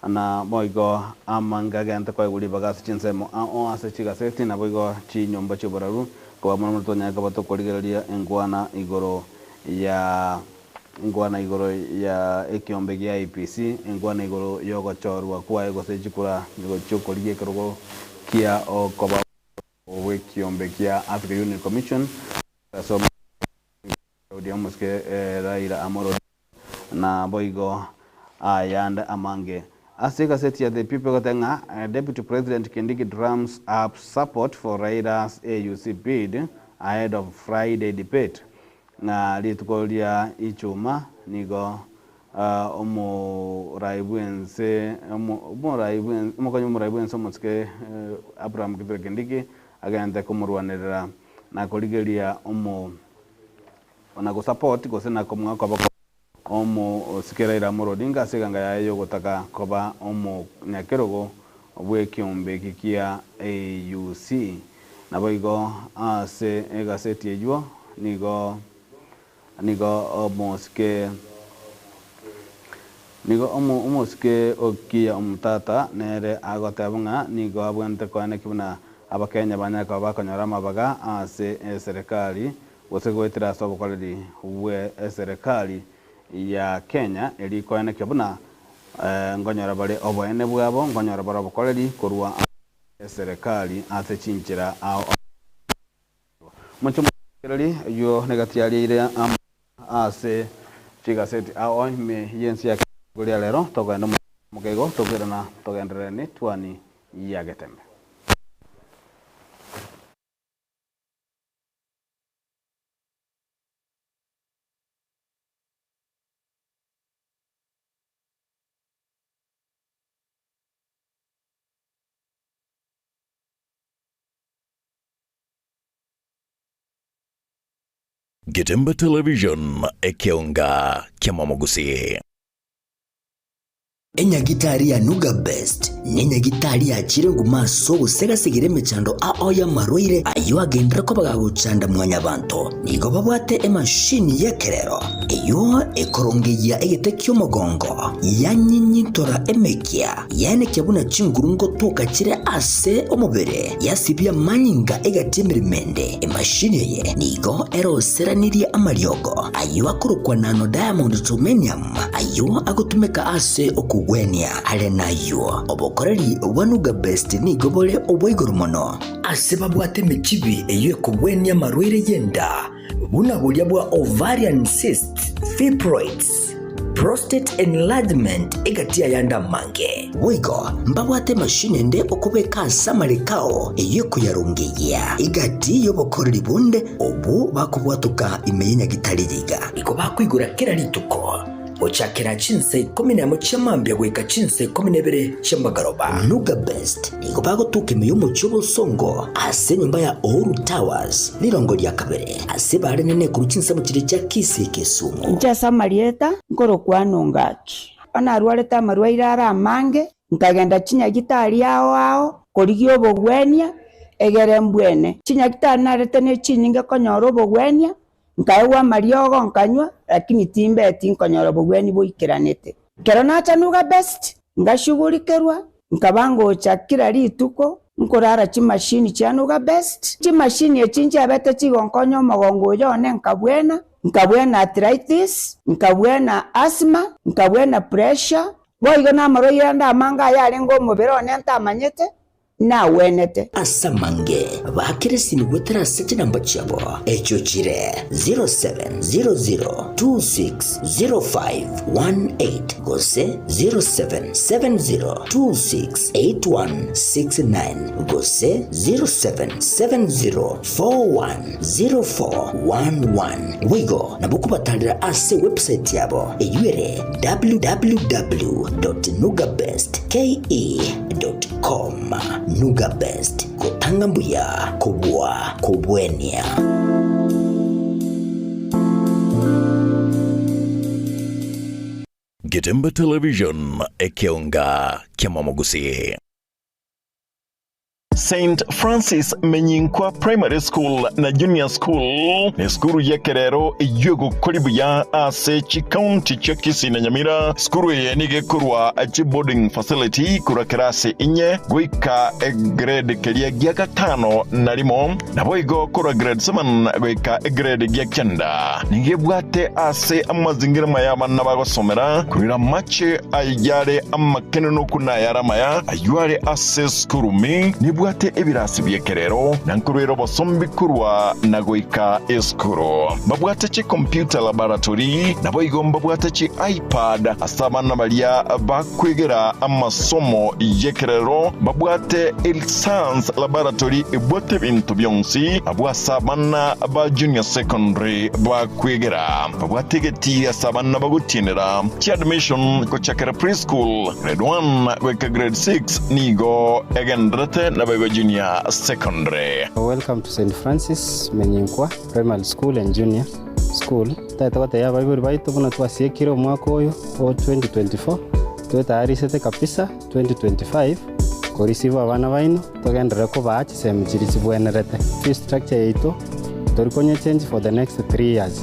Na boigo amange agente koegwa ribaga ase chinsemo ao ase chigaseti, naboigo chinyomba chi'oboraru, koba mono mono tonyare koba tokorigereria enkwana igoro ya enkwana igoro ya ekiombe gia IEBC, enkwana igoro y'ogochorwa kwaye gose chikura chi'okorigia ekerogo kia okoba gw'ekiombe kia Africa Union Commission ase Oria omosike Raila Amolo Odinga na boigo ayande amange. Ase egaseti ya The People egoteba ng'a Deputy President Kindiki drums up support for Raila's AUC bid ahead of Friday debate ng'a rituko ria Ichuma nigo omorai bwense omorai omokonyi bw'omorai bwense omosike Abraham Kithure Kindiki agente komorwanerera na korigeria omo na gosupport gose na komng'a koba omosike Raila Amolo Odinga ase eganga yaye yogotaka koba omonyakerogo bw'ekiombe eki kia AUC. Naboigo ase egaseti eywo nigo nigo omosike nigo omosike Okiya Omtata nere agoteba ng'a nigo abwenerete koenekia buna Abakenya banyare koba bakonyora amabaga ase eserekari gose goetera ase obokoreri bwe eserekari ya Kenya eria ikoenekia buna nkonyora bare oboene bwabo, nkonyora bare obokoreri korwa ase eserekari ase chinchera ao ao. Omochie omotengereri oyio negati yariire amo ase chigaseti ao ime y'ense ya Kenya rituko ria rero, togende omochie omokeigo tokoirana togenderere netwani ya Getembe. Getembe Television, ekeonga ki'amamogusii. Enyagitari ya Nuga Best nenyagitari yachire nguma ase ogosegasegera emechando ao y'amarwaire ayio agenderere koba gagochanda mwanyabanto. Nigo babwate emashini y'ekerero eyio ekorongeyia egete ki'omogongo, yanyinyintora emekia, yaenekia buna chinguru ngotoka chire ase omobere, yasibia amanyinga egati emeremo ende. Emashini eye nigo eroseranirie amariogo ayio akorokwa nano diamond germanium, Ayio agotumeka ase okogwenia. Are nayio, obokoreri bwa Nuga Best nigo bore obwa igoro mono. Ase babwate emechibi eyio ekogwenia amarwaire y'enda, buna boria bwa ovarian cysts, fibroids, prostate enlargement egati y'ayande amange. Boigo mbabwate emashini ende okobeka ase amareko ao eyio ekoyarongeyia egati y'obokoreri bonde obwo bakobwatoka ime y'enyagitari yiga. Nigo bakoigora kera rituko, gochakera chinsa ikomi nemo chia mambia goika chinsa ikomi na ibere chia magoroba. Nuga Best nigo bagotoka ime y'omochie obosongo ase enyomba ya Uhuru Towers, rirongo ria kabere, ase barenene korwa chinsemo chiria chia Kisii Kisumu. Inche ase amarieta nkorokwa Nongaki. Bono narwarete amarwaire are amange, nkagenda chinyagitari ao ao korigia obogwenia, egere mbwene. Chinyagitari narete ne chinyinge konyora obogwenia, Nkaegwa amariogo nkanywa, lakini timbeti nkonyora obogwenia boikeranete. Ekero nacha Nuga Best, ngashugurikerwa, nkaba ngocha kera rituko nkorara chimashini chia Nuga Best. Chimashini echi nchiabete chigonkonya omogongo oyo one nkabwena, nkabwena arthritis, nkabwena asthma, nkabwena pressure, boigo namarwaire ande amange ayarenge omobere one ntamanyete. Nawenete. Ase amange baakire esimi goetera ase chinamba chiabo, echio chire 0700260518 gose 0770268169 gose 0770410411. Boigo nabo kobatarera ase ewebsite yabo eyio ere www.nugabestke.com. Nuga Best, gotanga mbuya kobua kobwenia. Getembe Television, ekeonga ki'amamogusii. St Francis Menyinkwa Primary School na Junior School nesukuru y'ekerero eyio egokori buya ase chikaunti chia Kisii na Nyamira. Sukuru eye nigo ekorwa chiboarding facility korwa kerasi inye goika egrade keria gia gatano na rimo naboigo korwa grade 7 goika egrade gia kenda. Nigo ebwate ase amazingira maya abana bagosomera korwa amache ayare amakenenoku na ayare amaya ayio are ase esukuru me nebwate ebirasi bi'ekerero na nkorwera obosombi korwa na goika esukuru. Mbabwate chikomputa laboratory, naboigo mbabwate chi iPad ase abana baria bakwegera amasomo y'ekerero, mbabwate science laboratory ebwate ebinto bionsi abwo ase abana ba junior secondary bakwegera. Babwate egetii ase abana bagotienera chiadmission gochakera preschool, grade 1 goika grade 6 nigo egendererete naboigo junior secondary. Welcome to St Francis Menyinkwa Primary School and Junior School. Totagete gotebia abaibori baito buna twasiekire omwaka oyo o 2024, twetayarisete kabisa 2025 koreceive abana baino togenderere kobaa chisemi chiria chibwenerete. Fee structure yaito tori konyechange for the next 3 years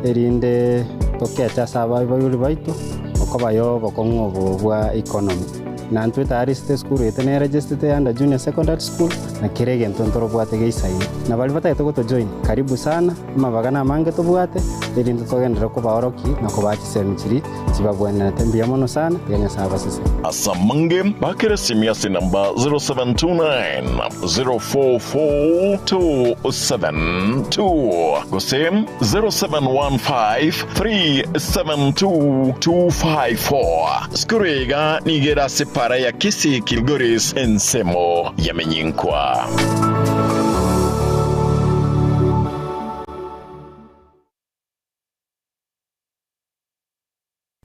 erinde tokeche ase abaibori baito okoba obokong'u obo bwa economy. Na ntwetayarisete esukuru yaito neregistete under junior secondary school na kera egento ntorobwate geisaine. Na baria batagete gotojoin karibu sana, amabaga namange tobwate erinde togenderere kobaoroki na kobaa chisemi chiria chibabwenerete. Mbuya mono sana, tiga Nyasae abasesenie. Ase amange, bakere esimi ase enamba 0729 044 272 gose 0715 372 254. Sukuru eye iga nigo ere ase para ya Kisii Kilgoris ensemo ya Menyinkwa.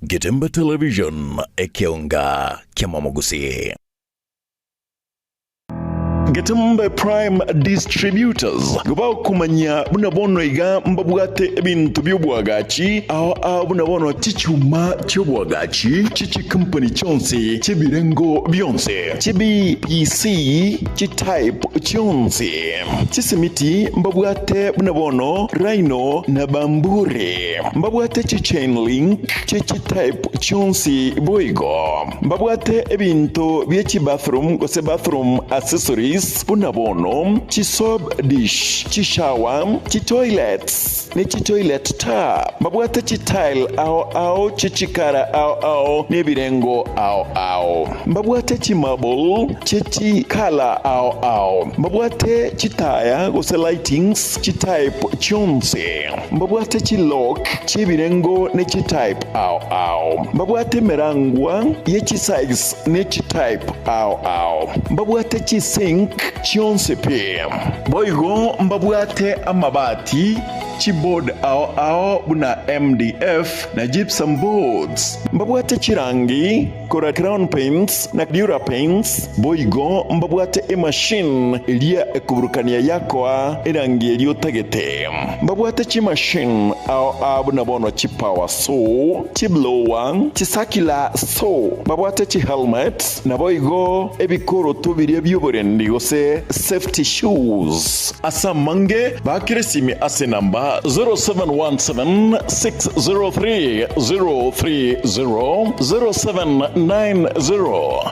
Getembe Television, ekeonga ki'amamogusii. Getembe Prime Distributors gobakomanya buna bono iga mbabwate ebinto bi'oboagachi ao ao buna bono chichuma chi'oboagachi chi'chikompany chionsi chi'ebirengo bionsi chi'BPC chi'type chionsi chisimiti mbabwate buna bono Rhino na Bamburi mbabwate chichain link chi'chitype chionsi boigo Mbabwate ebinto bie chibathroom gose bathroom accessories buna bono, chisoap dish, chishower, chitoilets, ne chitoilet tap. Mbabwate chitile ao ao chichikara ao ao ne ebirengo ao ao. Mbabwate chimarble chie chikala ao ao. Mbabwate chitaya gose lightings chitype chionsi. Mbabwate chilock chi'ebirengo ne chitype ao ao. Mbabwate emerangwa ye chisize ne chitype ao ao. Mbabwate chisink chionsi pi. Boigo mbabwate amabati, chiboard ao ao buna MDF na gypsum boards. Mbabwate chirangi korwa Crown Paints na Dura Paints. Boigo mbabwate emachine eria ekoburukania yakoa erangi eria otagete. Mbabwate chimachine ao ao buna bono chipower saw, chiblower, chicircular saw, mbabwate chihelmet, naboigo ebikoroto biria bi'oborendi gose safety shoes. Ase amange bakire esimi ase enamba 0717 603 030, 0790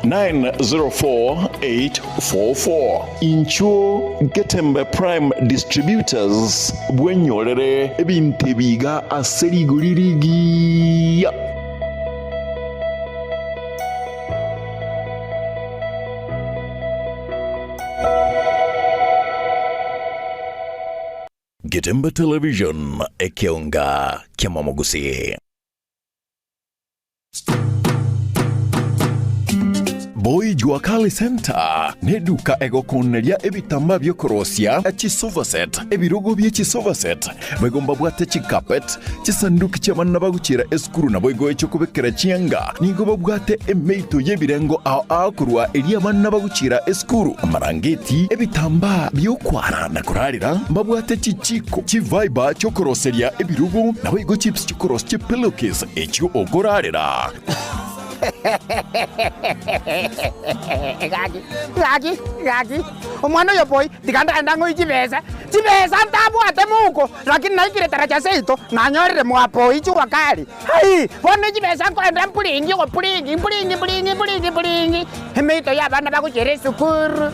904 844. Inchuo Getembe Prime Distributors bwenyorere ebinto ebi iga ase rigori rigiya. Getembe Television, ekeonga ki'amamogusi. Boy Jua Kali Center neduka egokoneria ebitambaa bi'okorosia chisofa set, ebirogo bie chisofa set, boigo mbabwate chicarpet, chisanduki chi'abana bagochiera esukuru naboigo echi'okobekera chianga. Nigo babwate emeito y'ebirengo ao ao korwa eria abana bagochiera esukuru, amarangeti, ebitambaa bi'okwara na korarera, mbabwate chichiko, chifiber chi'okoroseria ebirogo, naboigo chips chi'okorosia chipillowcase echio okorarera. Gaki, gaki, gaki, omwana oyo boi, tiga ndagende ang'oe chibesa, chibesa ntabwate mouko, lakini naikire taracha seito, nanyorire mwapoi jua kali. Hai, bono chibesa nkoenda mpuringi ogopuringi, mpuringi mpuringi mpuringi mpuringi, emeito y'abana bagochiera esukuru,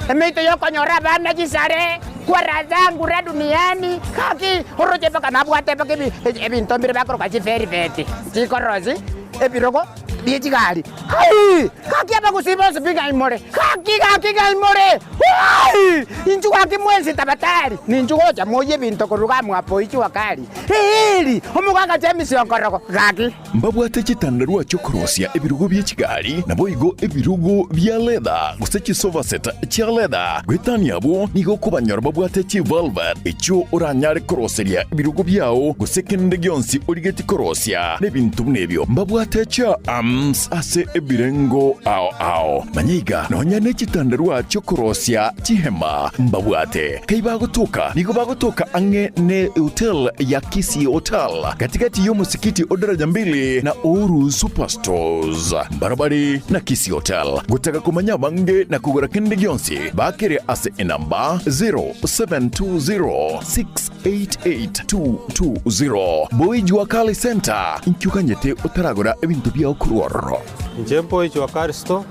emeito y'okonyora abana chisare, kwara zangu ra duniani, gaki, oroche mpaka nabwate mpaka ebi ebinto mbire bakoroka chivelveti, chikorosi. Ebirogo bie chigari. Hai! Gaki abagusii bonsi pi ng'ai more? Gaki, gaki ng'ai more? Hai! Inchuo gaki mwensi tabatari, ninchu gocha moyie ebinto korwa iga mwapo ichua kari. Eeri! Omogaka James Onkorogo, gaki. Mbabwate chitandarua chi'okorosia ebirogo bie chigari, naboigo ebirogo bia leather, gose chisofa set chia leather. Goetania abwo, nigo okobanyora babwate chivelvet, echio oranyare koroseria ebirogo biao, gose kende gionsi origetie korosia. Nebinto buna ebio mbabwate chia arms ase ebirengo ao ao. Manya iga, nonya ne chitandarua chi'okorosia chihema mbabwate. Kai bagotoka, nigo bagotoka ang'e ne hotel ya Kisii Hotel, gatigati y'omosikiti o Daraja Mbili na Uhuru Superstores. Mbarabare na Kisii Hotel. Gotaka komanya abange na kogora kende gionsi, bakere ase enamba 0720 688 220. Boy Jua Kali Center, inki oganyete otaragora ebinto biao korwa ororo? Inche Boy Jua Kali Store,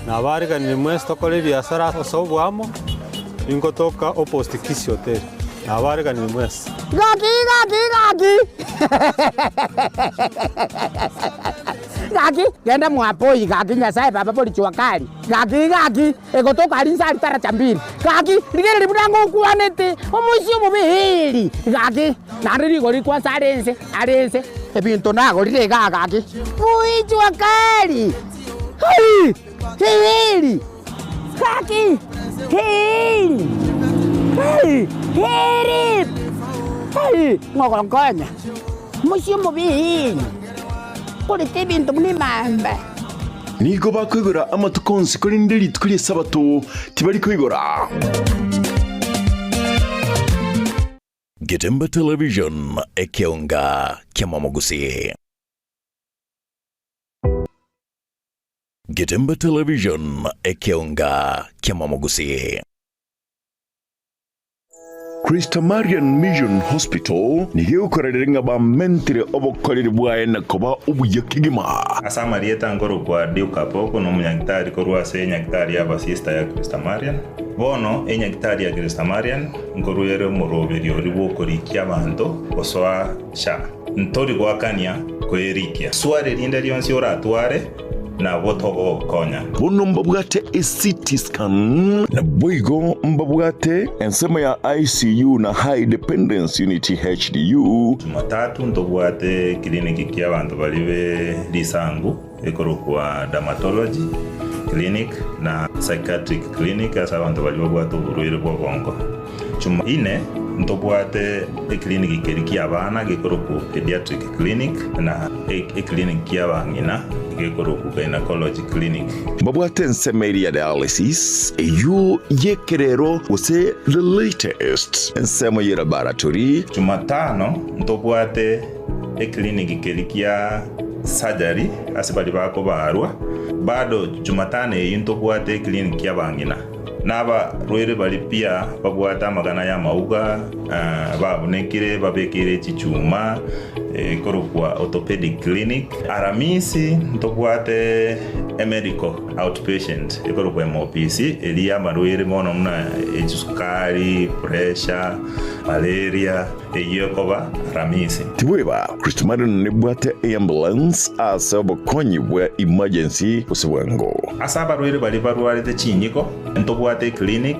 nabariganirie mwensi tokore ebiasara ase oboamo, ningotoka opposite Kisii Hotel, nabariganirie mwensi. Gaki gaki gaki gaki genda mwapoi gaki Nyasaye baba bori jua kali gaki gaki Egotoka aria inse aria taracha mbiri. Gaki, rigereria buna ngokwanete, omoisia omobe eeri. Gaki, naende rigori kwansa are inse, are inse, ebinto nagorire igaa gaki. Boichwa kari! Hai! Eeri! Gaki! Eeri! Hai! Eeri! Hai! Ng'ogonkonya, omoisia omobe eeri, nkorete ebinto buna emamba. Nigo bakoigora amatuko onsi, korende rituko ri'Esabato tibari koigora. Getembe Television, ekeonga ki'amamogusi. Getembe Television, ekeonga ki'amamogusi. Christamarian Mission Hospital nigo egokorerera ng'a bamentire obokoreri bwaye na koba obuya kegima. Ase amarieta nkorokwa Duke Apoko nomonyagitari korwa ase enyagitari y'abasista ya Christamarian. Bono enyagitari ya Christamarian nkorwa ere omoroberio oria bw'okorikia abanto gosoa SHA. Ntori goakania koerikia. Swali rinde rionsi oratware nabo togogokonya. Bono mbabwate eCT scan. Naboigo mbabwate ensemo ya ICU na High Dependence Unit, HDU. Jumatatu ntobwate clinic kiabanto baria be risangu ekorokwa Dermatology clinic na Psychiatric clinic ase abanto baria babwate oborwaire bw'obongo. Jumaine ntobwate eclinic keria ki'abana gekorokwa Pediatric clinic na eclinic ki'abang'ina gekorokwa Gynecology clinic. Mbabwate ensemo eria ya dialysis, eyio y'ekerero gose the latest ensemo ye laboratory. Jumatano ntobwate eclinic keria kia surgery ase baria bakobarwa. Bado Jumatano eyio ntobwate eclinic ki'abang'ina. Nabarwaire baria pia babwate amagana y'amauga, babunekire, babekeire chichuma, ekorokwa orthopedic clinic. Aramisi ntobwate emedical outpatient ekorokwa MOPC, eria y'amarwaire mono buna echisukari, pressure, malaria, eyio ekoba Aramisi. Tibweba, Kristo Marion nebwate eambulance ase obokonyi bwa emergency gose bwango. Ase abarwaire baria barwarete chinyiko, ntobwate eclinic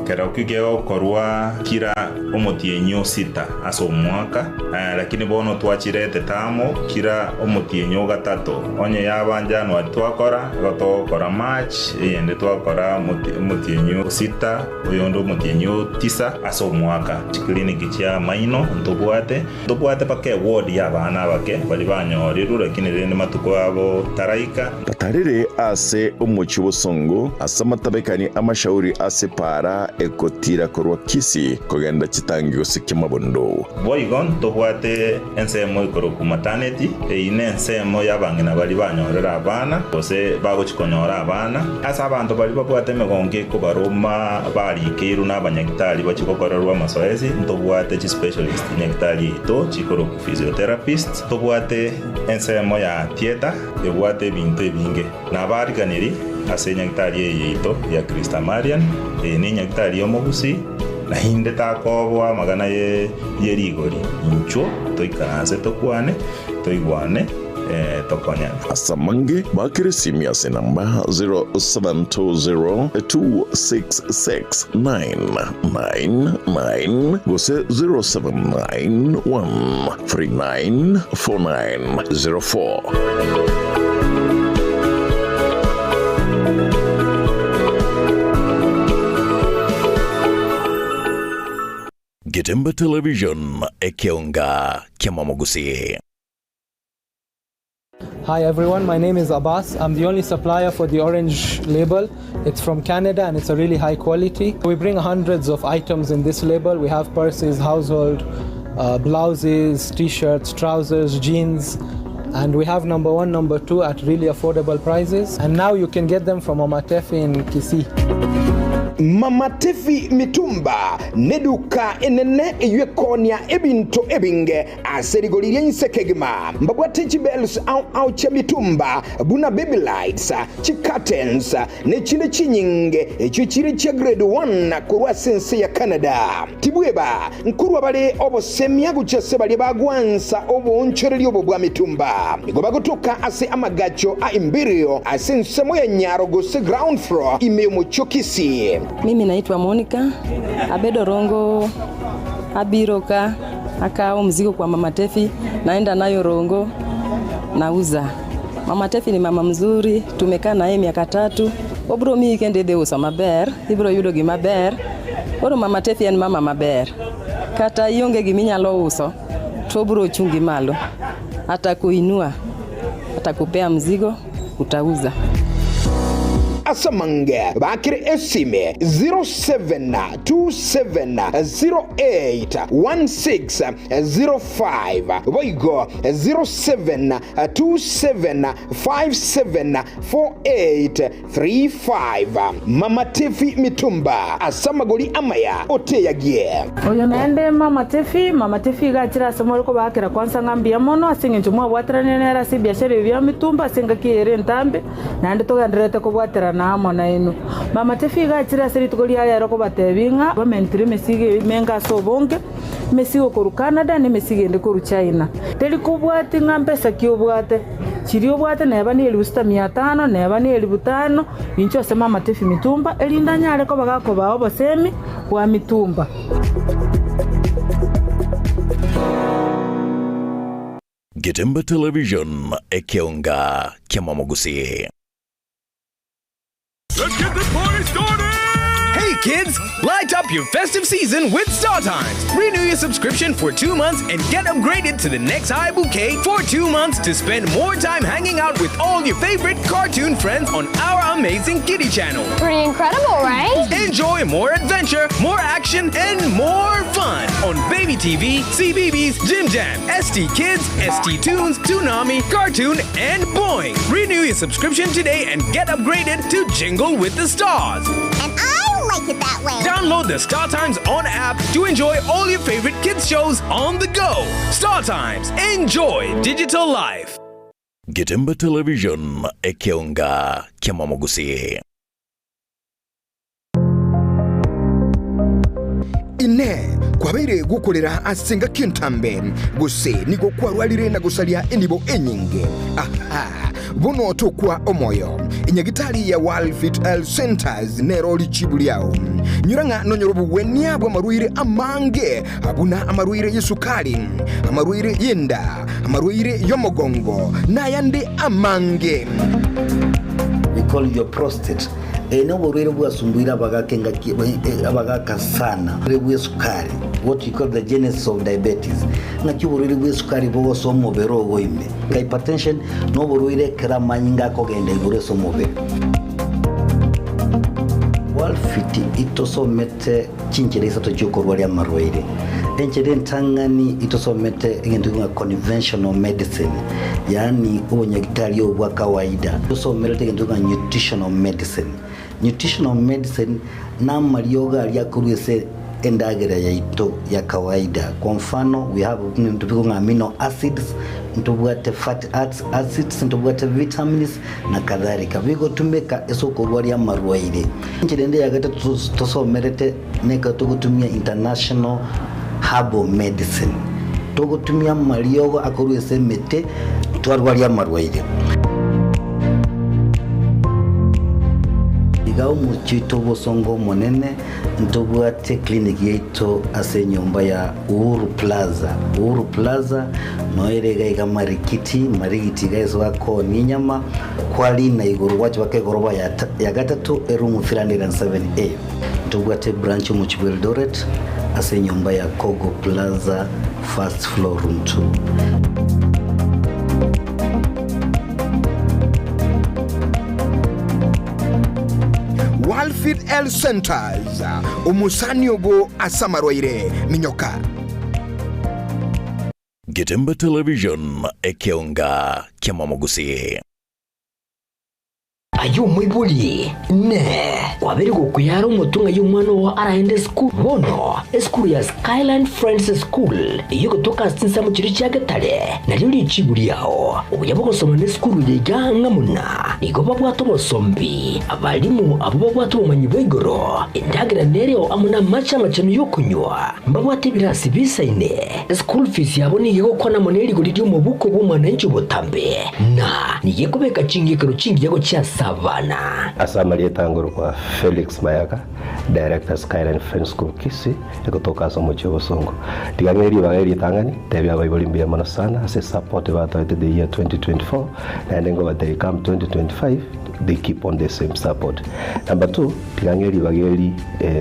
Kerokio kegokorwa kira omotienyi o sita ase omwaka, lakini bono twachirete amo kira omotienyi o gatato. Onye yaba January twakora, igo togokora March, eyende twakora omotienyi o sita, oyonde omotienyi o tisa ase omwaka. Chiclinic chia amaino ntobwate, ntobwate mpaka eward y'abana abake baria banyorirwe lakini rende matuko abo taraika. Batarire ase omochie bosongo, ase amatabekani 'amashauri ase epaara egotiira korwa Kisii kogenda chitangi gose Kiamabondo. Boigo ntobwate ensemo ekorokwa maternity, eyio nensemo y'abang'ina baria banyorire abana, gose bagochia konyora abana. Ase abanto baria babwate emegongo ekobaroma barikeirwe n'abanyagitari bachie gokorerwa amasoesi, ntobwate chispecialist nyagitari yaito chikorokwa physiotherapists. Ntobwate ensemo ya theatre ebwate ebinto ebinge. Nabariganirie ase enyagitari eye yaito ya Christa Marian, eye nenyagitari y'omogusii, na inde takoboa amagana ye rigori. Inchuo toikaranse tokwane, toigwane, tokonyane. Ase amange, baakere esimi ase enamba 0720266999 gose 0791. 394904. Getembe Television, ekeonga kiamamogusi. Hi everyone, my name is Abbas. I'm the only supplier for the orange label. It's from Canada and it's a really high quality. We bring hundreds of items in this label. We have purses, household, blouses, t-shirts, trousers, jeans, and we have number one, number two at really affordable prices. And now you can get them from Mama Tefi in Kisii. Mama Tefi Mitumba neduka enene eyio ekoonia ebinto ebinge Ase rigori ria inse kegima mbabwate chibels ao ao chia mitumba, buna baby lights, chicurtains, ne chinde chinyinge, echio chire chia grade one korwa ase ense ya Canada. Tibweba nkorwa bare obosemia gochia ase baria bagwansa oboonchoreria obo bwa mitumba. Nigo bagotoka ase amagacho a Imperial ase ensemo ya Nyaro gose ground floor ime y'omochie o Kisii. Mimi naitwa Monica abedo Rongo abiro ka Akawo mzigo kwa mama Tefi, naenda nayo Rongo, nauza. Mama Tefi ni mama mzuri, tumekaa naye miaka tatu. Obro miyi kendo idhi uso maber, ibro yudo gima ber. Koro mama Tefi en mama maber. Kata ionge gima inyalo uso, to obro chungi malo. Atakuinua, atakupea mzigo, utauza. Ase amange bakire esime 0727081605 boigo 0727574835. Mama Tiffy Mitumba ase amagori amaya oteyagie. Oyo naende mama Tefi, mama Tefi iga achire ase more kobaakera kwansa ng'a mbuya mono ase engencho mwabwateranire nere ase ebiashara ebi bia mitumba ase engaki eye ere entambe, naende togendererete kobwaterana amo nainwe. Mama Tefi iga achire ase rituko ria rero kobatebia ng'a bamentire emesigo emenge ase obonge, emesigo korwa Canada na emesigo ende korwa China. Teri kobwatia ng'a mbesa ki obwate, chiria obwate neba ne elifu sita mia tano, neba ne elifu tano, inche ase mama Tefi mitumba, erinde anyare koba gakobaa obosemi bwa mitumba. Getembe Television, ekeonga ki'amamogusii. Let's get this party started! Hey kids, light up your festive season with StarTimes. Renew your subscription for 2 months and get upgraded to the next high bouquet for 2 months to spend more time hanging out with all your favorite cartoon friends on our amazing kiddie channel. Pretty incredible, right? Enjoy more adventure, more action, and more fun on Baby TV, CBeebies, Jim Jam, ST Kids, ST Tunes, Toonami, Cartoon, and Boing. Renew your subscription today and get upgraded to Jingle with the Stars. And I like it that way. Download the Star Times On app to enjoy all your favorite kids shows on the go. Star Times, enjoy digital life. Getembe Television, ekeonga kiamamogusii. Inee! Kwabeire gokorera ase engaki entambe, gose nigo kwarwarire na gosaria enibo enyinge? Aha! Bono tokwa omoyo. Enyagitari ya World Health Centers nero richibu riao. Nyora ng'a nonyore obogwenia bw'amarwaire amange buna amarwaire y'esukari, amarwaire y'enda, amarwaire y'omogongo, na ayande amange. We call your prostate. Eye noborwaire bwasumbuire abagaka engaki abagaka sana. Oborwaire bw'esukari, what we call the genesis of diabetes. Ng'aki oborwaire bw'esukari bogosoa omobere ogo ime. Hypertension noborwaire ekero amanyinga akogenda igoro ase omobere. Walfit itosomete chinchera isato chiokorwaria amarwaire. Enchera entang'ani itosomete egento ng'a conventional medicine, yaani obonyagitari obo bwa kawaida. Tosomerete egento ng'a nutritional medicine. Nutritional medicine namariogo aria akorwa ase endagera yaito ya kawaida. Kwa mfano we have ebinto bikong'a amino acids, ntobwate fatty acids, ntobwate vitamins na kadhalika. Bigotumeka ase okorwaria amarwaire. Enchera ende ya gatato tosomerete nekero togotumia international herbal medicine. Togotumia amariogo akorwa ase emete twarwaria amarwaire. Iga omochie oito obosongo omonene ntobwate clinic yaito ase enyomba ya Uhuru Plaza. Uhuru Plaza noyo ere iga iga Marikiti, Marigiti iga ase bakoonia enyama, kwarina igoro gwacha baka egoroba ya gatato eroom 307A. Ntobwate ebranch omochie bwa Eldoret ase enyomba ya Kogo Plaza first floor room 2. Walfit Health Centers, omosani obo ase amarwaire, minyoka. Getembe Television, ekeonga ki'amamogusii. Aye omoibori, Inee! Kwabeire gokoyara omotwe ng'ai omwana oo araende esukuru? Bono, esukuru ya Skyline Friends School, eyio egotoka ase chinsemo chiria chia Getare, nario richibu riao. Obuya bw'ogosoma nesukuru eye iga ng'a muna nigo babwate obosombi, abalimu abwo babwate obomanyi bwa igoro, endagera nereo amo namache amachenu y'okonywa. Mbabwate ebirasi bisaine. Eschool fees yabo nigo egokwana amo nerigori ri'omobuko bw'omwananchi obotambe, na nigo ekobeka chingekero chingiya gochia ase abana. Ase amarieta ngorokwa Felix Mayaka, Director Skyline Friends School Kisii, egotoka ase omochie o Bosongo. Tiga ng'e ribaga eri ritang'ani, tebia abaibori mbuya mono sana ase support batoete the year 2024, naende ngobatebia come 2025 they keep on the same support. Number two, tiga ng'e ribaga eri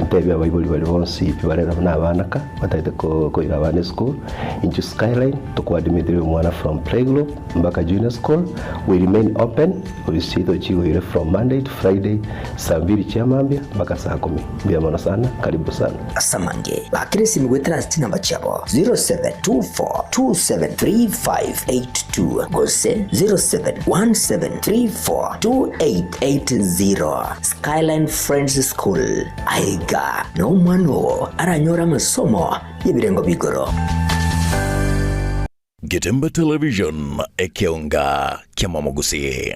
ntebie abaibori baria bonsi pi bare buna abana ka, batagete koira abana esukuru, intwe Skyline tokoadmitire omwana from playgroup mpaka junior school, we remain open, ofisi chiaito chigoire from Monday to Friday saa mbiri chia mambia mpaka saa kumi. Mbuya mono sana, karibu sana. Ase amange, bakera esimi goetera ase chinamba chiabo 0724273582 gose 0717342880. Skyline Friends School. Aiga nomwana oo aranyore amasomo y'ebirengo b'igoro. Getembe Television, ekeonga ki'amamogusii.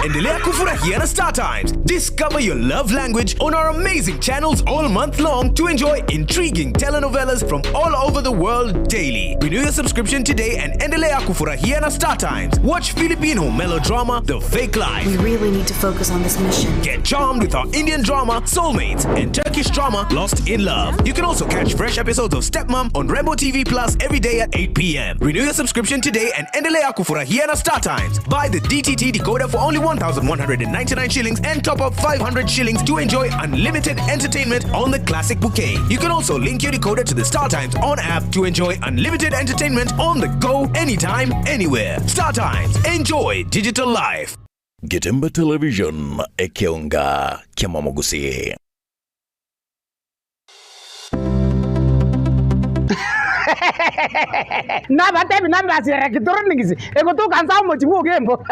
Endelea kufurahia na Star Times. Discover your love language on our amazing channels all month long to enjoy intriguing telenovelas from all over the world daily. Renew your subscription today and endelea kufurahia na Star Times. Watch Filipino melodrama The Fake Life. We really need to focus on this mission. Get charmed with our Indian drama Soulmates and Turkish drama Lost in Love. You can also catch fresh episodes of Stepmom on Rainbow TV Plus every day at 8 p.m. Renew your subscription today and endelea kufurahia na Star Times. Buy the DTT decoder for only 1,199 shillings and top up 500 shillings to enjoy unlimited entertainment on the classic bouquet. You can also link your decoder to the Star Times on app to enjoy unlimited entertainment on the go anytime, anywhere. Star Times. Enjoy digital life. Getembe Television, ekeonga ki'amamogusii. Nabatebi nambasi ya electronics egotoka nsa omochie bwa Ogembo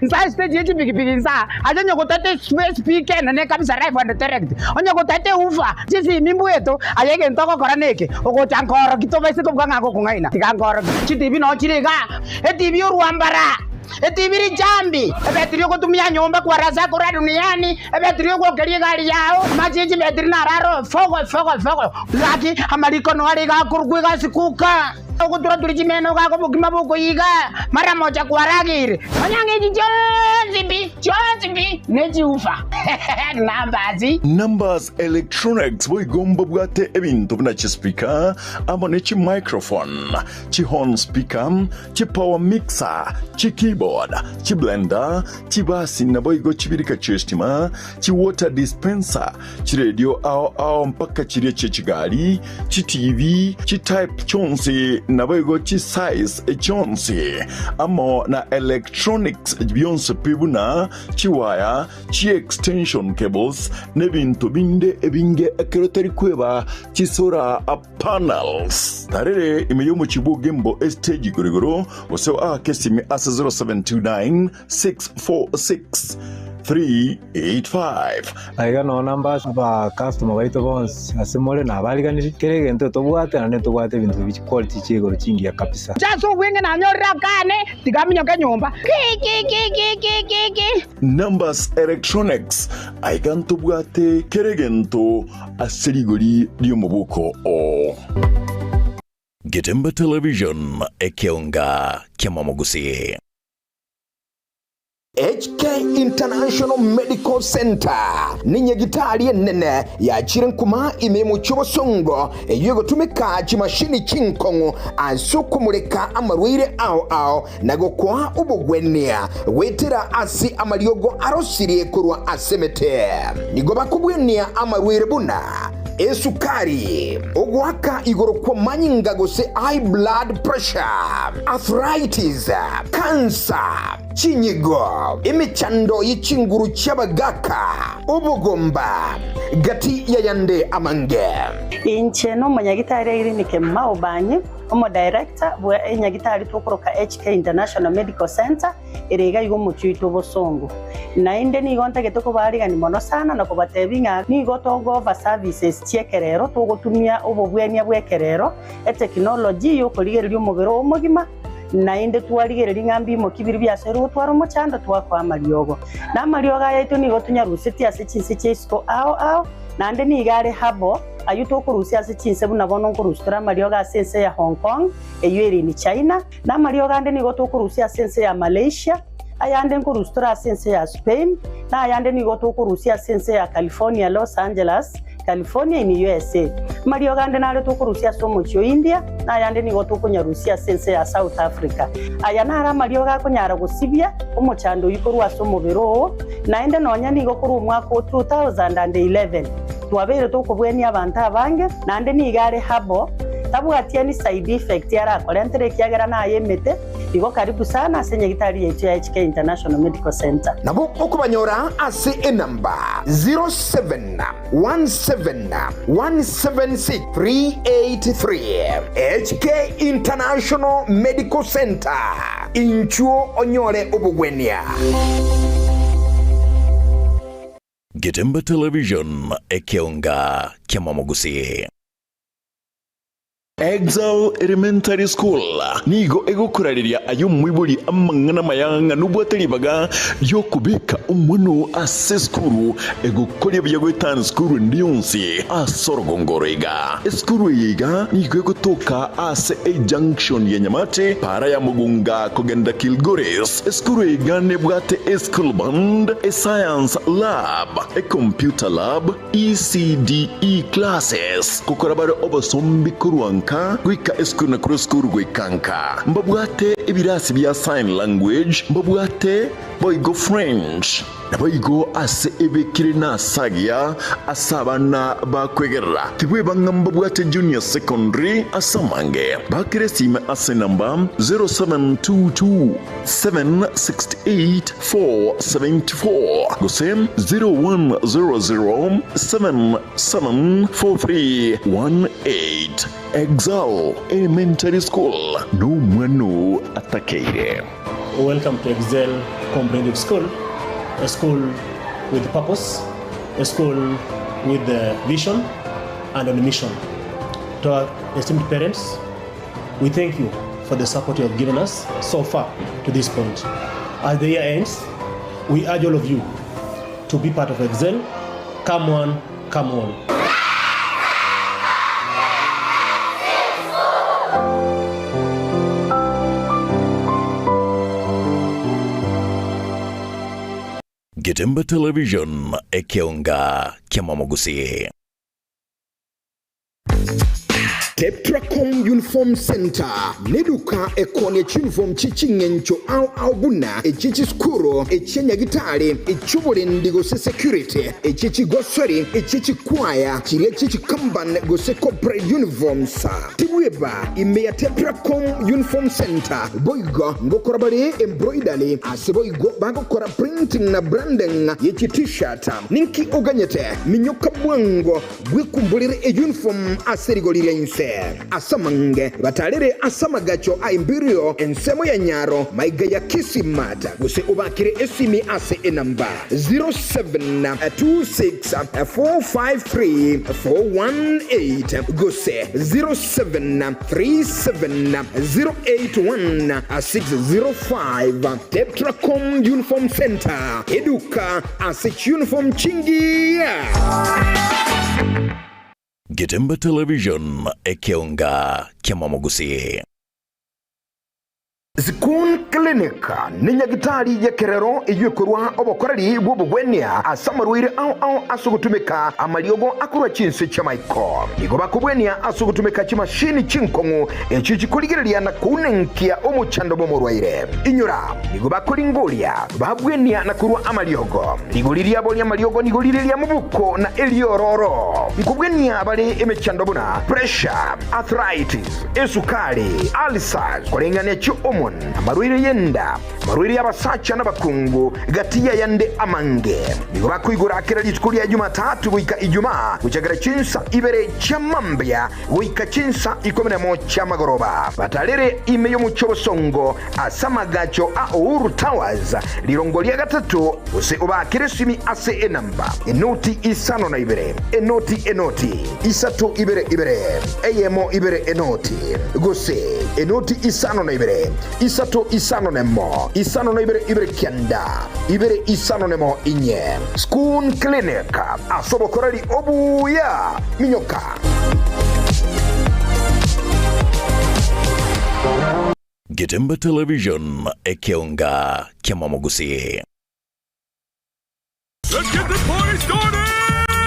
nsa estage ye chipikipiki nsa aye onye gotete speaker enene kabisa live and direct onye gotete woofer chisimi mbweto aye egento ogokora neke ogocha nkoroki tobaise kobua ng'a gokong'aina tiga nkoroki chitibi noo chire igaa etibi orwambara. Etibi richambi, ebetiri ogotumia nyomba kwarasa korwa duniani, ebetiri ogwokeria egari yao, amache ye chibetiri nararo fogo fogo fogo. Gaki amariko noare iga akorokwa egasi kuka, ogotura-turia chimeno gaka obokima bokoiga, mara mocha kwarageire. Nonya ng'echi chionsi pi, chionsi pi, ne chiufa. Numbers. Numbers Electronics boigo mbabwate ebinto buna chispeaker amo ne chimicrophone, chihorn speaker, chipower mixer, chikeyboard, chiblender, chibasi naboigo chibirika chi'estima, chiwater dispenser, chiredio ao ao mpaka chiria chie chigari, chitivi, chitype chionsi naboigo chisize chionsi, amo na electronics bionsi pi buna chiwaya, chiextension cables, nebinto binde ebinge ekero tari kweba chisora Panels. Tarere ime y'omochie bw'Ogembo estage igoro igoro, gose oake esimi ase 0729 646 385. Aiga noo namba aba customer baito bonsi ase more nabariganirie kera egento tobwate naende ntobwate ebinto bi chiquality chia igoro chingiya kabisa. Inche ase obweng'e nanyorire akane, tiga aminyoke nyomba. Ki-ki-ki-ki-ki-ki-ki. Numbers Electronics, aiga ntobwate kera egento Ase rigori ri'omoboko oo. Getembe Television, ekeonga ki'amamogusii. HK International Medical Centre nenyagitari enene yachire nkuma ime y'omochie obosongo eyio egotumeka chimashini chinkong'u ase okomureka amarwaire ao ao na gokoa obogwenia goetera ase amariogo arosirie korwa ase emete. Nigo bakobwenia amarwaire buna esukari, ogoaka igoro kw'amanyinga gose high blood pressure, arthritis, cancer, chinyigo, emechando ye chinguru chi'abagaaka, obogomba, gati y'ayande amange. Inche nomonyagitari Irene Kemuma Obanyi. Omodirector bwe enyagitari tokoroka HK International Medical Centre ere iga iga omochie oito obosongo. Naende nigo ntagete kobaarigania mono sana na kobatebia ng'a nigo togo-offer services chi'ekerero togotumia obobwenia bw'ekerero, etechnology y'okorigereria omobere oo omogima, naende twarigereria ng'a mbimoki biria biasoire gotwara omochando twakoa amariogo. Na amariogo aya aito nigo tonyarusetie ase chinse chia isiko ao ao, naende nigo are herbal. Ayio tokorusia ase chinse buna bono nkorusia tore amariogo ase ense ya Hong Kong, eyio ere in China, na amariogo ande nigo tokorusia ase ense ya Malaysia, ayande nkorusia tore ase ense ya Spain, na ayande nigo tokorusia ase ense ya California, Los Angeles, California in USA. Amariogo ande nare tokorusia ase omochie o India, na ayande nigo tokonyarusia ase ense ya South Africa. Aya naro amariogo akonyara gosibia omochando oyio korwa ase omobere oo, naende nonya nigo korwa omwaka o 2011. Twabeire tokobwenia abanto abange, naende nigo are herbal, tabwati any side effect arakorentere ekiagera naye emete, igo karibu sana ase nyagitari yaito ya HK International Medical Centre. Nabo okobanyora ase enamba 0717176383. HK International Medical Centre, inchuo onyore obogwenia. Getembe Television, ekeonga ki'amamogusii. Exile Elementary School nigo egokorareria aye omoibori amang'ana amaya ng'a nobwate ribaga ri'okobeka omwana oo ase esukuru egokoria buya goetana esukuru ende yonsi ase orogongo oro iga. Esukuru eye iga nigo egotoka ase ejunction ya Nyamate, para ya Mugunga kogenda Kilgoris. Esukuru eye iga nebwate eschool band, escience lab, ecomputer lab, ECDE classes, gokora bare obosombi korwa nka goika esukuru na korwa esukuru goika nka. Mbabwate ebirasi bia sign language, mbabwate boigo French. Naboigo ase ebekire nasagia ase abana bakwegerera, tibweba ng'a mbabwate junior secondary ase amange. Bakere esime ase enamba 0722 768 474 gose 0100 774318. Exal Elementary School nomwana oo atakeire. Welcome to Excel Comprehensive School, a school with purpose, a school with vision and on a mission. To our esteemed parents, we thank you for the support you have given us so far to this point. As the year ends, we urge all of you to be part of Excel. Come one, come all. Getembe Television, ekeonga ki'amamogusii. Tetracom Uniform Centre neduka ekoonia chiuniform chie ching'encho ao ao buna echie chisukuru, echie nyagitari, echi'oborendi gose security, echie chigosori, echie chikwaya, chiria chie chikambani gose corporate uniforms. Tibweba ime ya Tetracom Uniform Centre boigo ngokora bare embroidery ase boigo bagokora printing na branding ye chi t-shirt. Ninki oganyete? Minyoka bwango Bwekumborere eyunifomu ase rigori ria inse. Ase amange batarere ase amagacho a Imperial, ensemo ya Nyaro, maiga ya Kisii Mart, gose obakere esimi ase enamba 0726453418 gose 0737081605. Tetracom Uniform Centre, eduka ase chiuniform chingiya. Getembe Television, ekeonga ki'amamogusii. Zikun Clinic nenyagitari y'ekerero eyio ekorua obokoreri bw'obogwenia ase amarwaire ao ao ase ogotumeka amariogo akorwa chinse chi'amaiko. Nigo bakobwenia ase ogotumeka chimashini chinkong'u echio chikorigereria na kounenkia omochando bw'omorwaire. Inyora, nigo bakoringoria, babwenia na korua amariogo. Rigori riabo ri'amariogo nigo rire ria mobuko na eriororo. Nkobwenia bare emechando buna pressure, arthritis, esukari, ulcers, koreng'ania chi'hormone, amarwaire y'enda, amarwaire y'abasacha n'abakungu, gati y'ayande amange. Nigo bakoigora kera rituko ria Jumatatu goika Ijumaa, gochakera chinsa ibere chia mambia goika chinsa ikomi nemo chi'amagoroba. Batarere ime y'omochie obosongo ase amagacho a Uhuru Towers, rirongo ria gatato, gose obaakere esimi ase enamba, enoti isano na ibere, enoti enoti, isato ibere ibere, eyemo ibere enoti, gose enoti isano na ibere, isato isano nemo, isano na ibere ibere kianda, ibere isano nemo inye. Skoon Clinic, ase obokoreri obuya. Minyoka. Getembe Television, ekeonga ki'amamogusii. Let's get the party started!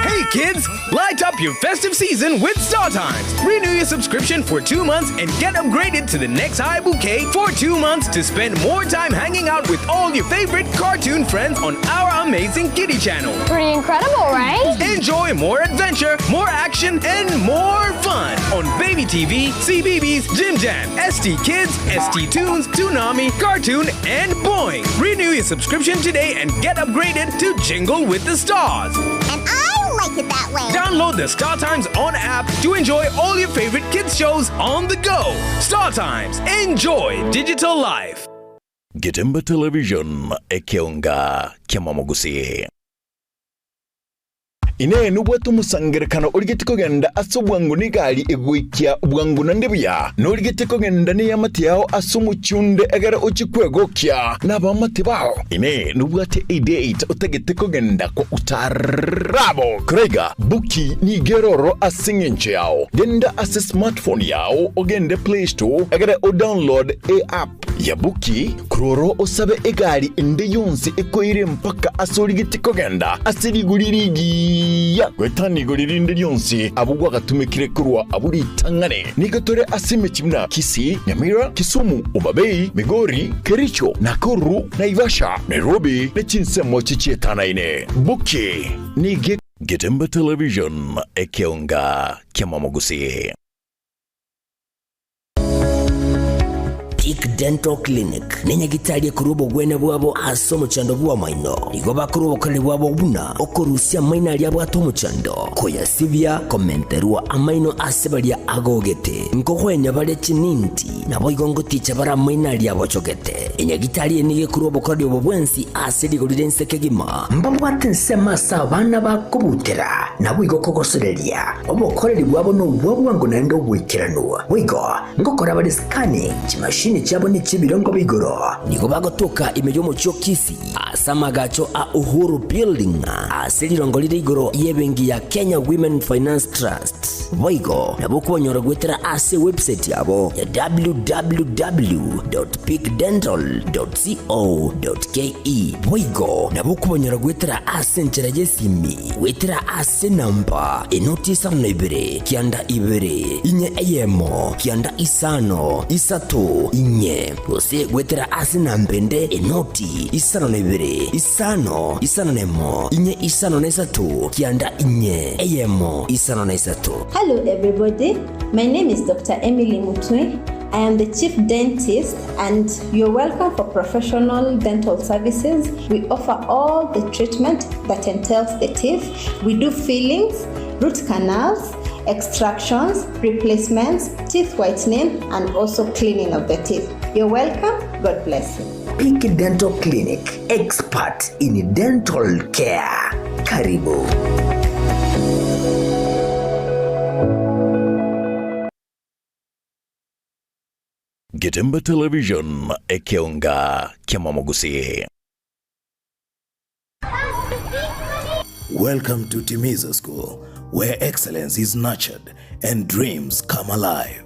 Hey kids, light up your festive season with StarTimes. Renew your subscription for 2 months and get upgraded to the next high bouquet for 2 months to spend more time hanging out with all your favorite cartoon friends on our amazing kiddie channel. Pretty incredible, right? Enjoy more adventure, more action, and more fun on Baby TV, CBeebies, Jim Jam, ST Kids, ST Tunes, Toonami, Cartoon, and Boing. Renew your subscription today and get upgraded to Jingle with the Stars. And I like it that way. Download the Star Times On app to enjoy all your favorite kids shows on the go. Star Times, enjoy digital life. Getembe Television, ekeonga ki'amamogusii. Inee nobwate omosangererekano origetie kogenda ase obwango negari egoikia bwango naende buya? Norigetie kogenda neamate yao ase omochie onde egere ochie kwegokia nabamate bao? Inee nobwate edate otagete kogenda kwa utaarabu? Koraiga, Buki nigo ere ororo ase engencho yao. Genda ase smartphone yao ogende Play Store egere odownload eapp ya Buki, korwa ororo osabe egari ende yonsi ekoire mpaka ase origetie kogenda ase rigori rigiya goetania igori rinde rionsi abwo gwagatumekire korwa abwo ritang'ani. Nigo tore ase emechie buna Kisii, Nyamira, Kisumu, Homa Bay, Migori, Kericho, Nakuru, Naivasha, Nairobi ne chinsemo chichietanaine. Buki nigo. Getembe Television, ekeonga ki'amamogusii. Peak Dental Clinic nenyagitari ekorwa obogwenia bwabo ase omochando bw'amaino. Nigo bakorwa obokoreri bwabo buna okorusia amaino aria abwate omochando, koyasibia, komenterwa amaino ase baria agogete, nkogoenya bare chininti, naboigo ngoticha bare amaino aria abochogete. Enyagitari eye nigo ekorwa obokoreri obo bwensi ase rigori ri'ense kegima. Mbabwate ensemo ase abana bakobutera, naboigo kogosoreria. Obokoreri bwabo nobwa bwango naende oboikeranu. Boigo ngokora bare scanning, chimashini. Chikabini chiabo nechi'ebirengo bia igoro. Nigo bagotoka ime y'omochie o Kisii ase amagacho a Uhuru Building ase rirongo rire igoro y'ebenki ya Kenya Women Finance Trust. Boigo nabo okobanyora goetera ase ewebsite yabo ya www.peakdental.co.ke. Boigo nabo okobanyora goetera ase enchera y'esimi goetera ase enamba enoti isano na ibere kianda ibere inye eyemo kianda isano isato inye gose goetera ase enamba ende enoti isano na ibere isano isano na emo inye isano na isato kianda inye eyemo isano na isato. Hello, everybody. My name is Dr. Emily Mutwe. I am the chief dentist, and you're welcome for professional dental services. We offer all the treatment that entails the teeth. We do fillings, root canals, extractions, replacements, teeth whitening, and also cleaning of the teeth. You're welcome. God bless you. Peak Dental Clinic, expert in dental care. Karibu. Getembe Television, ekeonga kiamamogusii. Welcome to Timiza School, where excellence is nurtured and dreams come alive.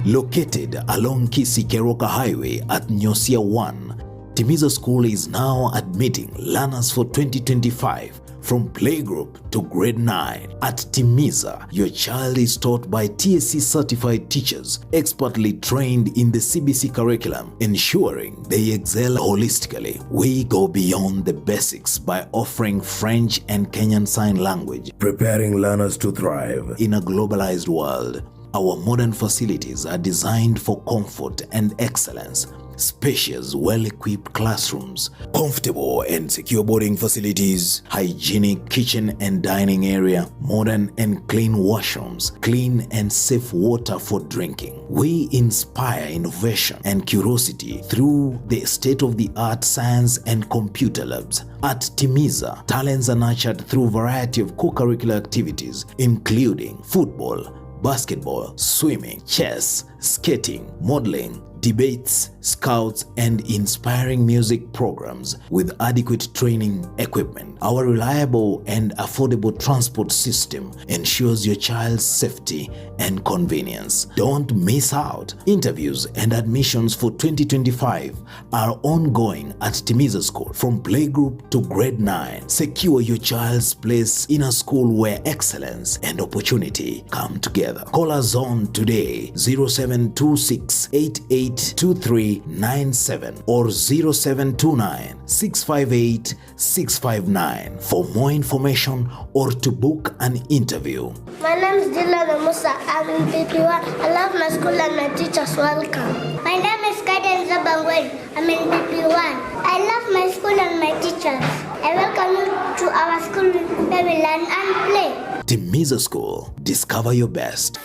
Located along Kisii Keroka Highway at Nyosia 1, Timiza School is now admitting learners for 2025 from playgroup to grade 9. At Timiza, your child is taught by TSC certified teachers expertly trained in the CBC curriculum, ensuring they excel holistically. We go beyond the basics by offering French and Kenyan Sign Language, preparing learners to thrive in a globalized world. Our modern facilities are designed for comfort and excellence. Spacious, well equipped classrooms, comfortable and secure boarding facilities, hygienic kitchen and dining area, modern and clean washrooms, clean and safe water for drinking. We inspire innovation and curiosity through the state of the art science and computer labs. At Timiza, talents are nurtured through variety of co-curricular activities, including football, basketball, swimming, chess, skating, modeling, debates, scouts, and inspiring music programs with adequate training equipment. Our reliable and affordable transport system ensures your child's safety and convenience. Don't miss out. Interviews and admissions for 2025 are ongoing at Timiza School from playgroup to grade 9. Secure your child's place in a school where excellence and opportunity come together. Call us on today 0726 882397 or 0729 658 659 for more information or to book an interview. My name is Dylan Musa. I'm in PP1. I love my school and my teachers. Welcome. My name is Kaden Zabangwen. I'm in PP1. I love my school and my teachers. I welcome you to our school where we learn and play. Timiza School. Discover your best.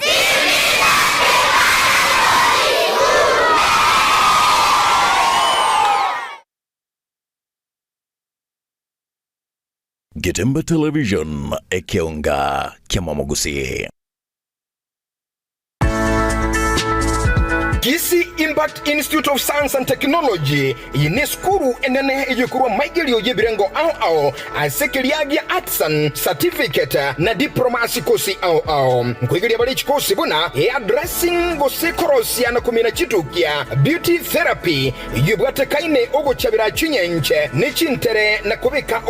Getembe Television, ekeonga kiamamogusii. Kisii Impact Institute of Science and Technology eye nesukuru enene eyekorwa maigerio y'ebirengo ao ao ase keria gia Artisan Certificate na Diploma ase chikosi ao ao. Nkoigeria bare chikosi buna Hairdressing gose korosia na komina chitukia, Beauty Therapy eyio ebwatekaine ogochabera chinyenche ne chintere na kobeka.